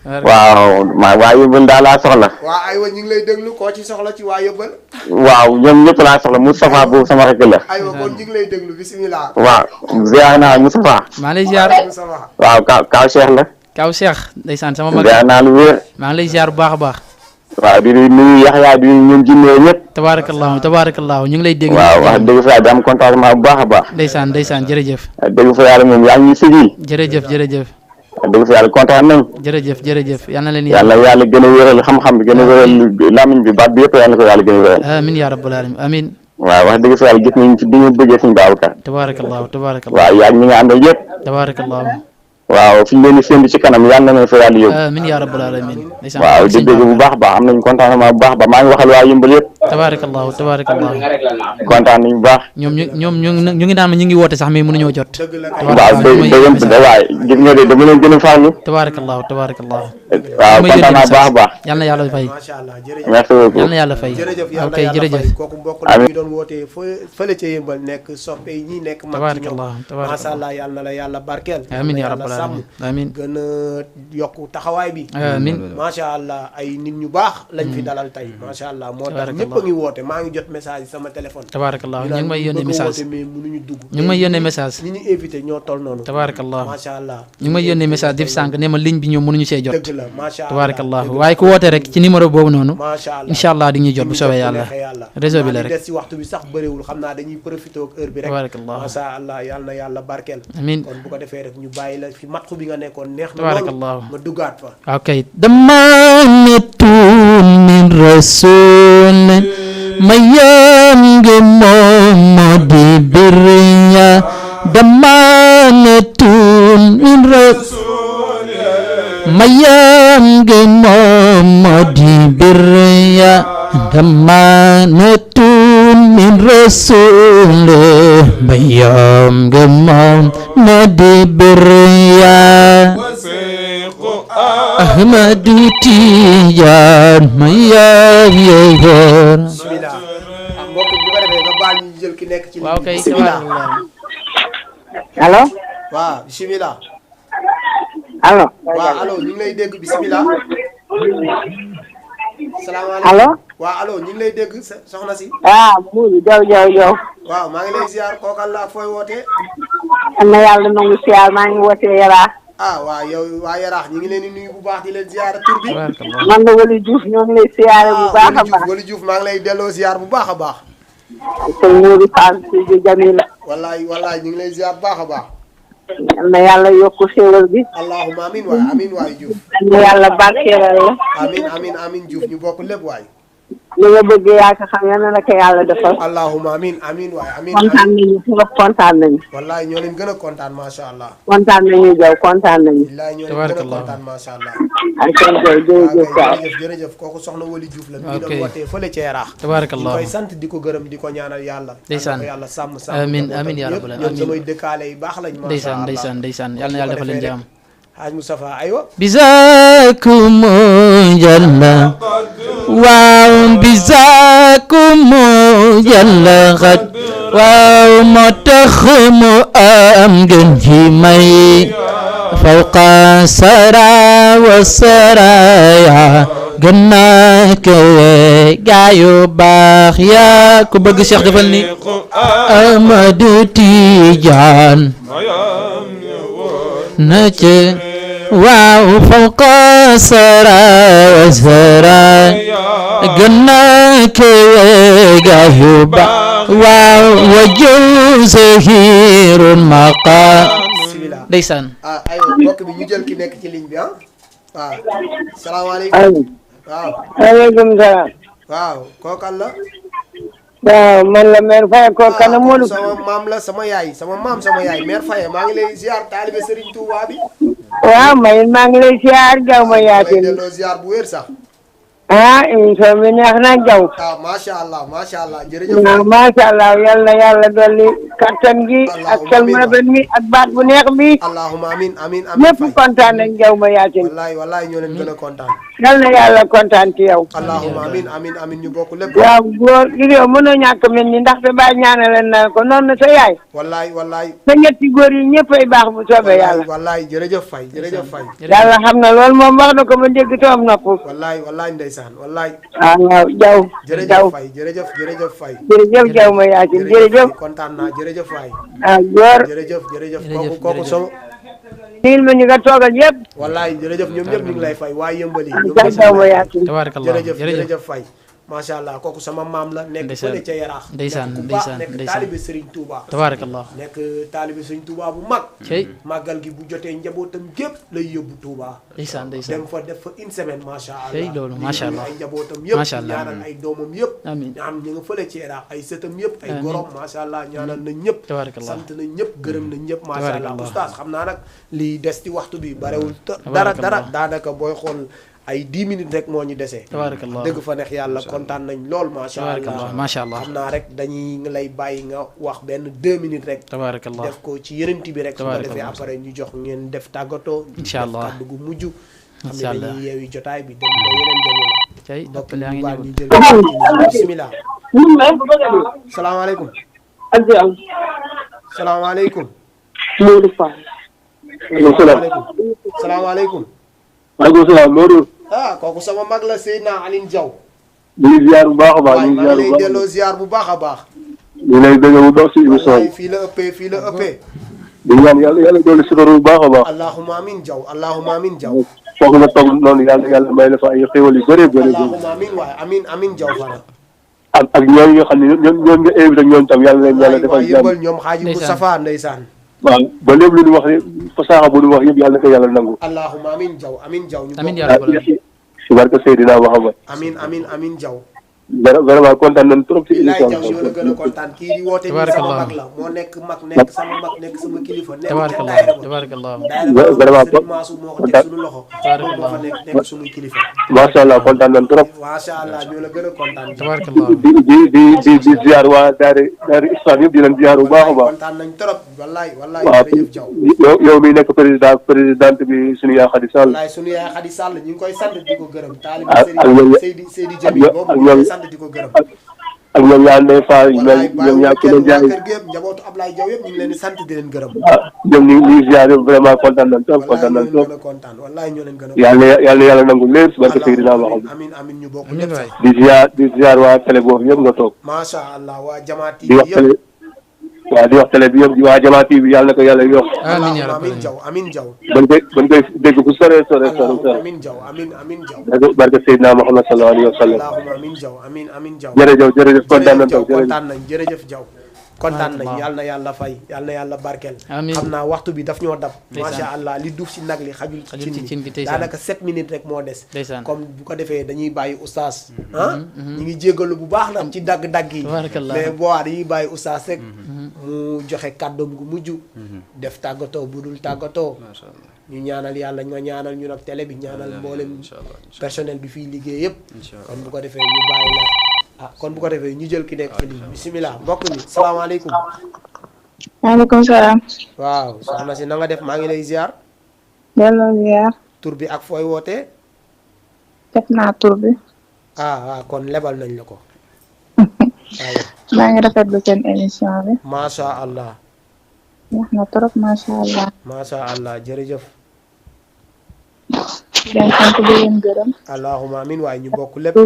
waaw waa yëmbal daal laa soxla. waaw aywa ñu ngi lay déglu koo ci soxla ci waa yëmbal. waaw ñoom ñëpp laa soxla Moustapha boobu sama rakk la. aywa kon ñu ngi lay déglu bisimilah. waaw ziar naa Moustapha. maa lay ziar. waaw Kaw Cheikh la. Kaw Cheikh ndeysaan sama mag. ziar naa lu wér. maa ngi lay ziar bu baax a baax. waaw di nuyu Yaxya di nuyu ñun jinnee ñëpp. tabaarakallaahu ñu ngi lay dégg. waaw wax dëgg fa yàlla di am contentement bu baax a baax. ndeysaan jërëjëf. wax dëgg fa yàlla moom yaa ngi ñu sigil. jërëjëf. wax dëgg fa yàlla kontaan nañ. jërëjëf yal na leen yàlla gën a wéral xam-xam bi gën a wéral lamiñ bi baat bi yëpp yàlla ko yàlla gën a wéral. amiin yaa rabbal aalamiin amiin. waaw wax dëgg fa yàlla gis nañ ci di nga bëggee suñu Babacar. tabaarakallaahu waaw yaa ñi nga àndal yëpp. tabaarakallaahu. waaw fi ñu leen di séntu ci kanam yàlla na leen fa yàlla yóbbu. amiin yaa rabbal aalamiin. waaw di dégg bu baax a baax am nañu contentement bu baax a baax maa ngi waxal waa yëmbal yëpp. tabaarakallaahu kontaan nañu bu baax. ñoom ñu ngi naan ma ñu ngi woote sax mais mënuñoo jot. waaw dëgg waaye gis nga de dama leen gën a farlu. tabaarakallaahu. waaw kontaan naa baax a baax. yal na yàlla fay. merci beaucoup yal na yàlla fay. ok jërëjëf. kooku mbokk la ñu doon wootee fële ca yëmbal nekk soppe yi ñi nekk mag ci ñoom macha allah yal na la yàlla barkeel. amiin yaa rabbal aalamiin amiin. gën a yokku taxawaay bi. amiin macha allah ay nit ñu baax lañ fi dalal tey macha allah moo tax ñëpp a ngi woote maa ngi jot message sama téléphone. tabaarakallaahu ñu ngi may yónnee message mais mënuñu dugg. ñu ngi may yónnee message. ñi ñu invité ñoo toll noonu. tabaarakallaahu macha allah. ñu ngi may yónnee message def sànq ne ma ligne bi ñoom mënuñu see jot. dëgg la macha allah tabaarakallaahu waaye ku woote rek ci numéro boobu noonu. macha allah incha allah di ñuy jot bu soobee yàlla. réseau bi la rek des ci waxtu bi sax bëriwul xam naa dañuy profité ak heure bi rek. tabaarakallaahu macha allah yal na yàlla barkeel. amiin kon bu ko defee rek ñu bàyyi la fi matxu bi nga nekkoon neex na tabaarakallaahu ma duggaat fa. ok damanatun min rasul mayam nge moom moo di birya damanatun min rasul mayam nge moom moo di birya damanatun min rasul mayam nge moom moo di birya Ahmadu Tijaan ma yaay yeewoon. bismillah mbokk bu ko defee nga baal ñu jël ki nekk ci. waaw kay bismillah. allo. waaw bisimilah. allo. waaw allo ñu ngi lay dégg bisimilah. salaamaaleykum allo. waaw allo ñu ngi lay dégg soxna si. Mourou Diaw. waaw maa ngi lay ziar kookal la fooy wootee. am na yàlla nangu ziar maa ngi wootee Yaraax. waaw yow waa Yaraax ñu ngi leen di nuyu bu baax di leen ziar tur bi. man la Waly Diouf ñoo ngi lay ziare bu baax a baax. Waly Diouf maa ngi lay delloo ziar bu baax a baax. sëñ Mourou Fall si Jamila. wallaay ñu ngi lay ziar bu baax a baax. yal na yàlla yokk xéwal bi. allahumma amin waay Diouf. yal na yàlla barkeelal la. amin Diouf ñu bokk lépp waay. li nga bëgg yaa ko xam yal na la ko yàlla defal. allahumma amin waay amin. kontaan nañu trop kontaan nañu. wallaay ñoo leen gën a kontaan macha allah. kontaan nañu Diaw kontaan nañu. wallaay ñoo leen gën a kontaan macha allah. ak seen Diaw jërëjëf kooku soxna Waly Diouf la. mi doon wootee fële ca Yaraax. tabarakallah ñu koy sant di ko gërëm di ko ñaanal yàlla. ndeysaan yàlla sàmm amiin yaa rabbal aalamiin ñoom samay dëkkaale yu baax lañ. macha allah ndeysaan yal na yàlla defal leen jàmm. Haaj Moustapha aywa. bizakum jalla waaw bizakum jalla xat waaw moo tax mu am gën ci may fawqa sara wa saraya gën naa kawe gaayu baax yaa ku bëgg Cheikh defal ni Amadou Tidiane na ca waaw fawqa sara wa saraya gën naa kawe gaayu baax waaw wajul zahirun maqa ndeysaan aywa mbokk bi ñu jël ki nekk ci ligne bi waaw salaamaaleykum waaw waaleykum salaam. waaw kookan la waaw man la mère Faye kookan la Modou. sama maam la sama yaay mère Faye maa ngi lay ziar taalibe Serigne Touba bi. waaw maa ngi lay ziar Diaw ma yaatin. delloo ziar bu wér sax. émission bi neex na Diaw. macha allah jërëjëf. waaw macha allah yal na yàlla dolli kattan gi ak salmaben mi ak baat bu neex bi. allahumma amin ñëpp kontaan nañ Diaw ma yaatin. wallaay ñoo leen gën a kontaan. yal na yàlla kontaan ci yow. allahumma amin ñu bokk lépp. waaw góor gi yow mënoo ñàkk mel ni ndaxte ba ñaanal na ko noonu sa yaay. wallaay. sa ñetti góor yi ñëppay baax bu soobee yàlla. wallaay jërëjëf Faye. yàlla xam na loolu moom wax na ko ba dégg toom nopp. wallaay ndeysaan wallaay. waaw Diaw. jërëjëf Faye jërëjëf Faye. jërëjëf Diaw ma yaatin jërëjëf. kontaan naa jërëjëf Faye. góor. jërëjëf kooku so. niil ma ñu nga toogal yëpp. wallaay jërëjëf ñoom ñëpp ñu ngi lay fay waaye yëmbali. Diaw ma yaatin. jërëjëf Faye. macha allah kooku sama maam la. nekk fële ca Yaraax. ndeysaan nekk taalibe Serigne Touba. tabarakallah nekk taalibe Serigne Touba bu mag. màggal gi bu jotee njabootam gépp lay yóbbu Touba. ndeysaan dem fa def fa une semaine macha allah. loolu macha allah ay njabootam yëpp ñaanal ay doomam yëpp. amiin ñu nga fële ci Yaraax ay sëtam yëpp ay gorom macha allah ñaanal nañ ñëpp. tabarakallah sant nañ ñëpp gërëm nañ ñëpp macha allah oustaz xam naa nag lii des ci waxtu bi barewul dara daanaka booy xool ay 10 minutes rek moo ñu desee. tabarakallah dëgg fa neex yàlla kontaan nañ lool macha allah xam naa rek dañuy lay bàyyi nga wax benn 2 minutes rek. tabarakallah def ko ci yërënti bi rek. su ko defee après ñu jox ngeen def tàggatoo. incha allah kàddu gu mujj. incha allah xam ne dañuy yeewi jotaay bi dem ba yeneen jamono. tey mbokk yaa ngi ñu ñëw jël bisimilah. salaamaaleykum. salaamaaleykum. Modou Fall. salaamaaleykum. maaleykum salaam Modou. kooku sama mag la Seydina Aline Diaw. ñu ngi ziar bu baax a baax. ñu ngi lay delloo ziar bu baax a baax. ñu lay dégg bu baax si émission bi. fii la ëppee. di ñaan yàlla doole si bu baax a baax. allahumma amin Diaw. foog nga toog noonu yàlla may la fa ay xéwal yu bëree bëri. allahumma amin waaye amin Diaw fana. ak ñooñu nga xam ne ñoom nga invité ñoom tam yàlla leen yàlla defal yëmbal ñoom xaaji bu safa ndeysaan. waaw ba lépp lu ñu wax fasaaxa bu ñu wax yëpp yàlla na ko yàlla nangu. allahumma amin Diaw ñu amiin yaa rabbal aalamiin. si barke Seydina Muhammad. amin Diaw. vraiment kontaan nañ trop ci émission bi. Diaw la gën a kontaan kii di woote nii sama mag la moo nekk sama mag nekk sama kilifa. tabarakallah vraiment Mansour moo ko teg suñu loxo. moom moo fa nekk suñu kilifa. macha allah kontaan nañ trop. macha allah ñoo la gën a kontaan. tabarakallah di ziar waa daari islam yëpp di leen ziar bu baax a baax. kontaan nañ trop wallaay jërëjëf Diaw. yow mi nekk présidente bi suñu yaay Khady Sall. wallaay suñu yaay Khady Sall ñu ngi koy sant di ko gërëm. taalibe Seydi Jamil boobu ñu ngi koy sant di ko gërëm. ak ñoom ñaar Ndeye Fall ñoom ñaar ki leen jaay kër gi yëpp njabootu Ablaye Diaw yëpp ñu ngi leen di sant di leen gërëm. ñoom ñu ngi ziar vraiment kontaan nañ trop kontaan nañ trop. wallaay ñoo leen gën a yàlla nangu lépp barke Seydina Muhammad. amiin ñu bokk lépp sax. di ziar waa télé boobu ñëpp nga toog. macha allah waa Jama TV di wax télé waaw di wax télé bi yëpp waa Jama TV yàlla na ko yàlla yokk. amiin yaa rabbal amiin Diaw. ban koy dégg fu sore. amiin Diaw amiin Diaw. barke Seydina Muhammad sallallahu alayhi wa sallam. allahumma amiin Diaw amiin Diaw. jërëjëf kontaan nañ trop jërëjëf Diaw. kontaan nañ yal na yàlla fay yal na yàlla barkeel. amiin xam naa waxtu bi daf ñoo dab. macha allah li duuf si nag li xajul ci cin bi daanaka 7 minutes rek moo des. comme bu ko defee dañuy bàyyi oustaz. ñu ngi jégalu bu baax nag ci dagg-dagg yi. mais boo dañuy bàyyi oustaz rek. mu joxe kàddoom gu mujj. def tàggatoo bu dul tàggatoo. ñu ñaanal yàlla nga ñaanal ñu nag télé bi ñaanal mboolem personnel bi fii liggéey yëpp. kon bu ko defee ñu bàyyi la. kon bu ko defee ñu jël ki nekk ci ligne bisimilah mbokk mi salaamaaleykum. maaleykum salaam. waaw soxna si na nga def maa ngi lay ziar. delloo ziar. tur bi ak fooy wootee. def naa tur bi. waaw kon lebal nañ la ko. maa ngi rafetlu seen émission bi. macha allah. wax na trop macha allah. macha allah jërëjëf. di leen sant di leen gërëm. allahumma amin waaye ñu bokk lépp.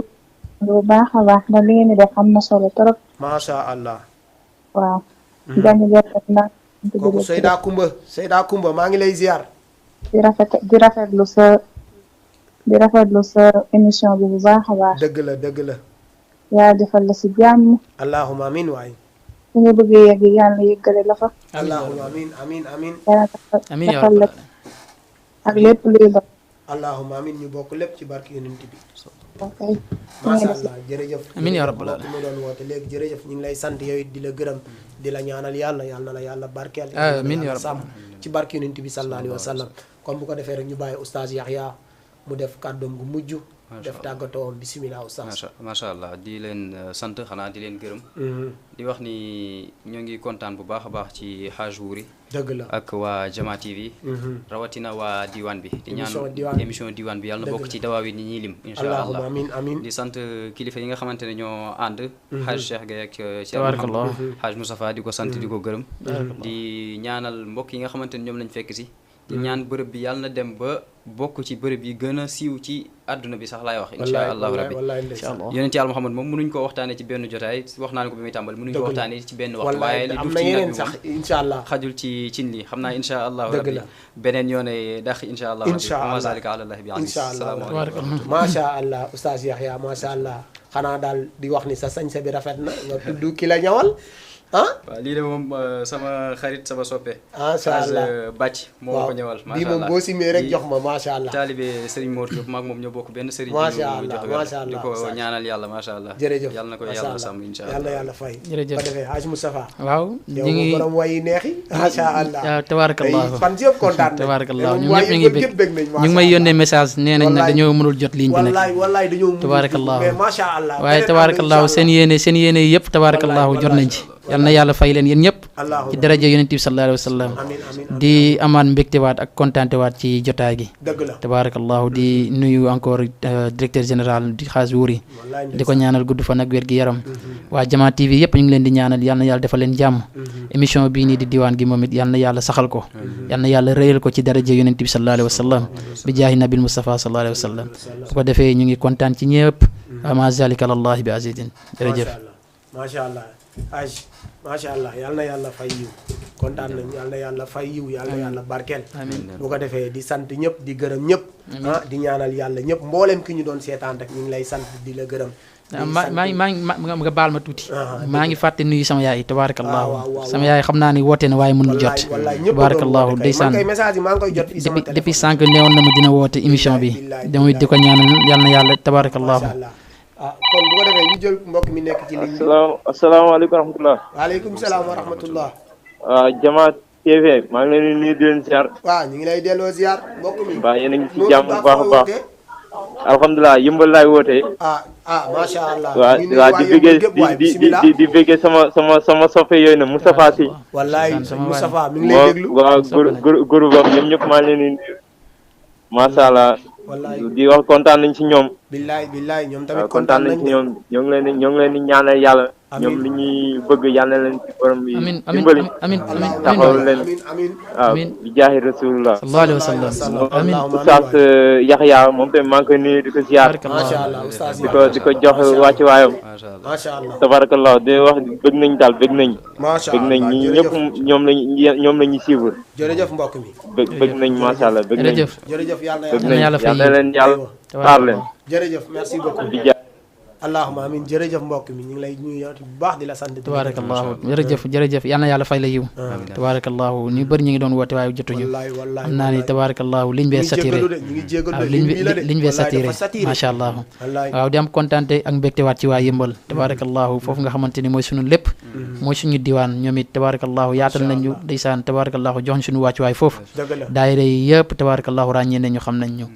bu baax a baax ndax li ngeen di def am na solo trop. macha allah. waaw. jàmm jërëjëf ndax. kooku Seyda Kumba maa ngi lay ziar. di rafetlu sa émission bi bu baax a baax. dëgg la. yaa defal la si jàmm. allahumma amin waaye. su nga bëggee yegg yàlla yëggale la fa. allahumma amin. amiin yaa rabbal ak lépp luy dox. allahumma amin ñu bokk lépp ci barke yonent bi. ok. macha allah jërëjëf. amiin yaa rabbal aalamiin mu doon woote léegi jërëjëf ñu ngi lay sant yow it di la gërëm di la ñaanal yàlla na la yàlla barkeel. amiin yaa rabbal sàmm ci barke yonent bi sallallahu alayhi wa sallam kon bu ko defee rek ñu bàyyi oustaz Yaxya mu def kàddoom gu mujj. def tàggatoo bisimilah oustaz. macha allah di leen sant xanaa di leen gërëm. di wax ni ñoo ngi kontaan bu baax a baax ci Haj Wuri. dëgg la ak waa Jama TV. rawatina waa diwaan bi. di ñaan émission diwaan bi yàlla na bokk ci dawaawi ni ñuy lim. incha allah amiin di sant kilifa yi nga xamante ne ñoo ànd. Haj Cheikh Gueye ak Cheikh Mouhamed Haj Moustapha di ko sant di ko gërëm. di ñaanal mbokk yi nga xamante ne ñoom lañ fekk si. di ñaan bërëb bi yàlla na dem ba bokk ci bërëb yi gën a siiw ci àdduna bi sax laay wax insha allahu rabbi yonent yàlla Muhammad moom mënuñ ko waxtaane ci benn jotaay wax naa ne ko bi muy tàmbali mënuñ ko waxtaane ci benn waxtu waaye li duf ci nag bi moom insha allah xajul ci cin li xam naa insha allahu rabbi beneen yoone dax insha allah ma zalika ala allah bi aziz salaamaaleykum macha allah oustaz Yaxya macha allah xanaa daal di wax ni sa sañse bi rafet na nga tudd ki la ñawal waaw lii de moom sama xarit sama soppe macha allah bàcc moo ko ñëwal macha allah bii moom boo simee rek jox ma macha allah taalibe Serigne Mor Diop maag moom ñoo bokk benn Serigne macha allah di ko ñaanal yàlla macha allah jërëjëf yàlla na ko yàlla sàmm insha allah yàlla yàlla fay jërëjëf ba defee Haj Moustapha waaw ñu ngi borom wayi neexi macha allah tabarakallah fan yëpp kontaan nañ tabarakallah ñun ñëpp ñu ngi bëgg ñu ngi may yónnee message nee nañ nag dañoo mënul jot ligne bi nag wallaay dañoo mënul tabarakallah mais macha allah waaye tabarakallah seen yéene yëpp tabarakallah jot nañ ci yal na yàlla fay leen yéen ñëpp ci daraja yonent bi sallallahu alayhi wa sallam di amaat mbégtewaat ak kontaantewaat ci jotaay gi tabarakallahu di nuyu encore directeur général di Haj Wuri di ko ñaanal gudd fan ak wér gi yaram waa Jama TV yëpp ñu ngi leen di ñaanal yal na yàlla defal leen jàmm émission bii nii di diwaan gi moom it yal na yàlla saxal ko yal na yàlla rëyal ko ci daraja yonent bi sallallahu alayhi wa sallam bi jaahi nabil Mustafa sallallahu alayhi wa sallam bu ko defee ñu ngi kontaan ci ñëpp ama zalika alallahi bi azizin jërëjëf macha allah Haj macha allah yal na yàlla fay yiw kontaan nañ yal na yàlla fay yiw yal na yàlla barkeel bu ko defee di sant ñëpp di gërëm ñëpp di ñaanal yàlla ñëpp mboolem ki ñu doon seetaan rek ñu ngi lay sant di la gërëm maa nga baal ma tuuti maa ngi fàtte nuyu sama yaay tabarakallahu sama yaay xam naa ni woote na waaye mënul jot tabarakallahu ndeysaan depuis sànq neewoon na ma dina woote émission bi damay di ko ñaanal yal na yàlla tabarakallahu kon bu ko defee ñu jël mbokk mi nekk ci ligne bi. asalaamaaleykum wa rahmatulah. waaleykum salaam wa rahmatulah. waaw Jama TV maa ngi leen di nuyu di leen ziar. waaw ñu ngi lay delloo ziar mbokk mi. waaw yéen a ngi ci jàmm bu baax a baax. alhamdulilah yëmbal laay wootee. macha allah. waaw di bëggee sama soppe yooyu nag Moustapha Sy. wallaay Moustapha mi ngi lay déglu. waaw góor boobu ñoom ñëpp maa ngi leen di nuyu. macha allah wallaay di wax kontaan nañ ci ñoom. billaay ñoom tamit kontaan nañ ci ñoom ñoo ngi leen di ñaanal yàlla. ñoom li ñuy bëgg yàlla leen ci borom bi dimbali. amiin taxawal leen waaw bi jaahi rasulullah sallallahu alayhi wa sallam amiin oustaz Yaxya moom tamit maa ngi koy nuyu di ko ziar. macha allah oustaz di ko jox wàcc waayam. macha allah tabarakallah di wax bëgg nañ daal bëgg nañ. macha bëgg allah nañ ñi ñëpp ñoom lañuy suivre. jërëjëf mbokk mi bëgg nañ macha allah bëgg nañ. jërëjëf bëgg nañ yàlla leen yàlla taar leen. jërëjëf merci beaucoup allahumma amin jërëjëf mbokk mi ñu ngi lay nuyu bu baax di la sant. tabarakallahu jërëjëf yal na yàlla fay la yiw. tabarakallahu ñu bëri ñu ngi doon woote waaye jotuñu. wallaay xam naa ni tabarakallahu liñ bee satiré waaw liñ bee satiré macha allah. waaw di am kontaante ak mbégte waat ci waa Yëmbal. tabarakallahu foofu nga xamante ni mooy suñu lépp. mooy suñu diwaan ñoom it tabarakallahu yaatal nañu ndeysaan tabarakallahu jox ñu suñu wàcc waay foofu. daayira yi yëpp tabarakallahu ràññee nañu xam nañ ñu.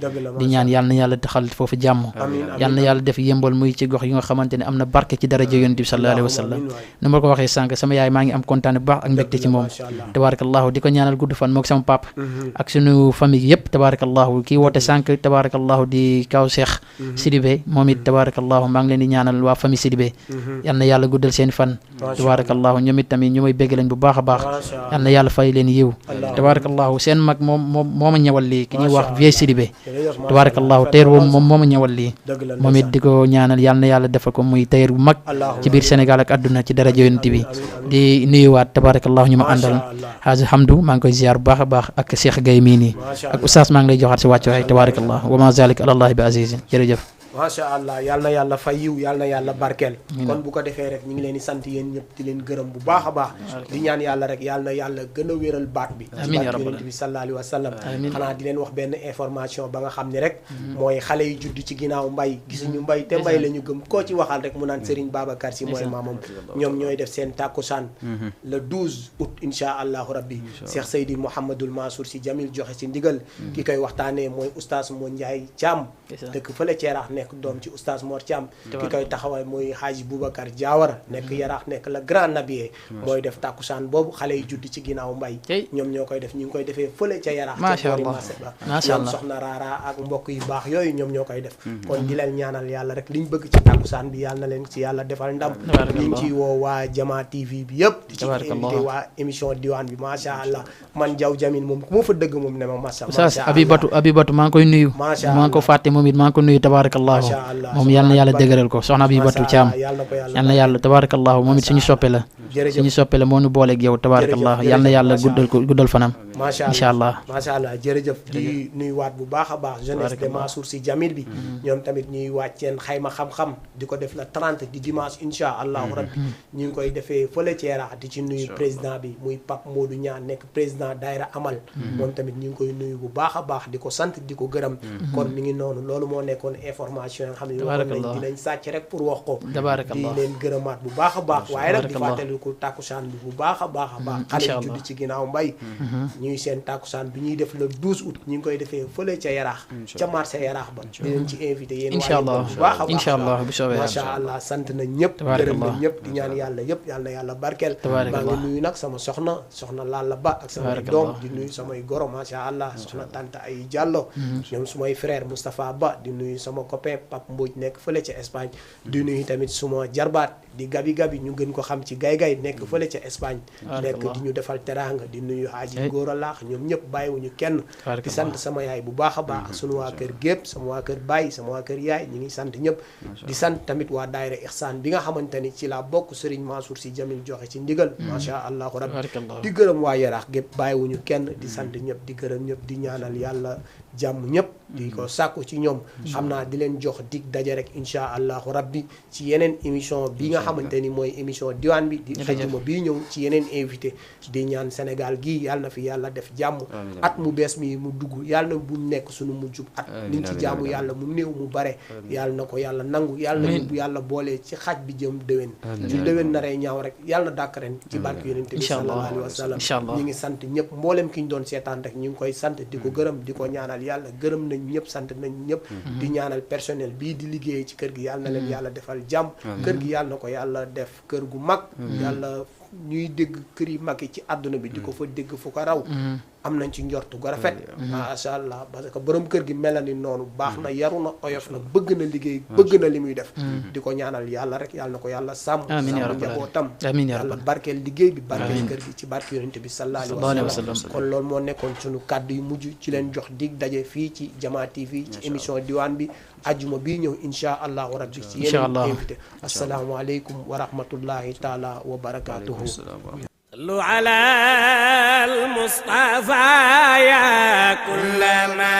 di ñaan yal na yàlla taxal foofu jàmm. yal na yàlla def Yëmbal muy ci gox yi nga xamante ne am na barke ci daraja yonent bi sallallahu alayhi wa sallam ni ma ko waxee sànq sama yaay maa ngi am kontaan bu baax ak mbégte ci moom tabarakallahu di ko ñaanal gudd fan mook sama papa ak suñu famille yëpp tabarakallahu kii woote sànq tabarakallahu di kaw Cheikh Sidibé moom it tabarakallahu maa ngi leen di ñaanal waa famille Sidibé yal na yàlla guddal seen fan tabarakallahu ñoom it tamit ñu may bégg lañ bu baax a baax yal na yàlla fay leen yiw tabarakallahu seen mag moo ma ñëwal lii ki ñuy wax vieux Sidibé tabarakallahu teer boobu moom moo ma ñëwal lii moom it di ko ñaanal yal na yàlla defal ko muy tailleur bu mag ci biir Sénégal ak àdduna ci daraja yonent bi di nuyuwaat tabarakallahu ñu ma àndal Haji Hamdou maa ngi koy ziar bu baax a baax ak Cheikh Gaye mii nii ak oustaz maa ngi lay joxaat si wàccu waay tabarakallahu wa ma zalik ala allahi bi azizin jërëjëf macha allah yal na yàlla fay yiw yal na yàlla barkeel kon bu ko defee rek ñu ngi leen di sant yéen ñëpp di leen gërëm bu baax a baax di ñaan yàlla rek yal na yàlla gën a wéral baat bi ci barke yonent bi sallallahu alayhi wa sallam xanaa di leen wax benn information ba nga xam ne rek mooy xale yu judd ci ginnaaw mbay gisuñu mbay te mbay la ñu gëm koo ci waxal rek mu naan Serigne Babacar Sy mooy maamam ñoom ñooy def seen takkusaan le 12 août insha allahu rabbi Cheikh Seydi Mouhamadoul Mansour Sy Jamil joxe ci ndigal ki koy waxtaanee mooy oustaz Mo Ndiaye Thiam dëkk fële Ceeraax nekk doom ci oustaz Mor Thiam ki koy taxawal mooy Haji Boubacar Diawara nekk Yaraax nekk la grand nabiye mooy def takkusaan boobu xale yi judd ci ginnaaw mbay ñoom ñoo koy def ñu ngi koy defee fële ca Yaraax ca boori marché ba ñoom soxna Rara ak mbokk yu baax yooyu ñoom ñoo koy def kon di leen ñaanal yàlla rek liñ bëgg ci takkusaan bi yàlla na leen ci yàlla defal ndam liñ ci woo waa Jama TV bi yëpp di ci invité waa émission diwaan bi macha allah man Jaw Jamin moom ku ma fa dëgg moom ne ma macha allah Abibatu maa ngi koy nuyu maa ngi ko fàtte moom it maa ngi ko nuyu tabarakallahu moom yal na yàlla dëgëral ko soxna Abibatu Thiam yal na yàlla tabarakallahu moom it suñu soppe la moo nu booleeg yow tabarakallahu yal na yàlla guddal fanam incha allah macha allah jërëjëf di nuyuwaat bu baax a baax jeunesse de Mansour Sy Jamil bi ñoom tamit ñuy wàcceen xayma xam-xam di ko def la 30 di dimanche incha allahu rabbi ñu ngi koy defee fële Ceeraax di ci nuyu président bi muy Pape Modou Niang nekk président daayira amal moom tamit ñu ngi koy nuyu bu baax a baax di ko sant di ko gërëm kon mi ngi noonu loolu moo nekkoon information yi nga xam ne waxoon nañ dinañ sàcc rek pour wax ko di leen gërëmaat bu baax a baax waaye rek di fàttaliku tàkkusaan bi bu baax a baax a baax xale yu judd ci ginnaaw mbay ñuy seen tàkkusaan bi ñuy def le 12 août ñu ngi koy defee fële ca Yaraax ca marché Yaraax ba di leen ci invité yéen waaye bu baax a baax incha allah bu soobee macha allah sant nañ ñëpp gërëm nañ ñëpp di ñaan yàlla yëpp yàlla na yàlla barkeel maa ngi nuyu nag sama soxna Lalla Ba ak samay doom di nuyu samay goro macha allah soxna tante ay Diallo ñoom sumay frère Moustapha Ba di nuyu sama copain Pape Mbodj nekk fële ca Espagne di nuyu tamit suma jarbaat di gabi ñu gën ko xam ci gay nekk fële ca Espagne nekk di ñu defal teraanga di nuyu Haaji Góora Laax ñoom ñëpp bàyyiwuñu kenn di sant sama yaay bu baax a baax ak sunu waa kër gépp sama waa kër baay sama waa kër yaay ñi ngi sant ñëpp di sant tamit waa daayira Ihsaan bi nga xamante ni ci laa bokk Serigne Mansour Sy Jamil joxe ci ndigal macha allahu rabbi di gërëm waa Yaraax gépp bàyyiwuñu kenn di sant ñëpp di gërëm ñëpp di ñaanal yàlla jàmm ñëpp di ko sàkku ci ñoom xam naa di leen jox dig daje rek insha allahu rabbi ci yeneen émission bi nga xamante ni mooy émission diwaan bi di xëjuma bii ñëw ci yeneen invité di ñaan Sénégal gii yàlla na fi yàlla def jàmm at mu bees mi mu dugg yàlla na bu nekk suñu mujjub at liñ ci jaamu yàlla mu néew mu bare yàlla na ko yàlla nangu yàlla na bu yàlla boolee ci xaaj bi jëm déwén ci déwén naree ñaaw rek yàlla na dàkk ren ci barke yonent bi sallallahu alayhi wa sallam ñi ngi sant ñëpp mboolem ki ñu doon seetaan rek ñu ngi koy sant di ko gërëm di ko ñaanal yàlla gërëm nañ ñëpp sant nañ ñëpp di ñaanal personnel bii di liggéey ci kër gi yàlla na leen yàlla defal jàmm kër gi yàlla na ko yàlla def kër gu mag yàlla ñuy dégg kër yi mag yi ci àdduna bi di ko fa dégg fu ko raw am nañ ci njortu gu rafet macha allah parce que borom kër gi mel na ni noonu baax na yaru na oyof na bëgg na liggéey bëgg na li muy def di ko ñaanal yàlla rek yàlla na ko yàlla sàmm sàmm njabootam yàlla barkeel liggéey bi barkeel kër gi ci barke yonent bi sallallahu alayhi wa sallam kon loolu moo nekkoon suñu kàddu yu mujj ci leen jox dig daje fii ci Jamaa TV ci émission diwaan bi ajjuma bii ñëw insha allahu rabbi ci yeneen invité assalaamu aleykum wa rahmatullahi taala wa barakatuhu صلوا على المصطفى يا كل ما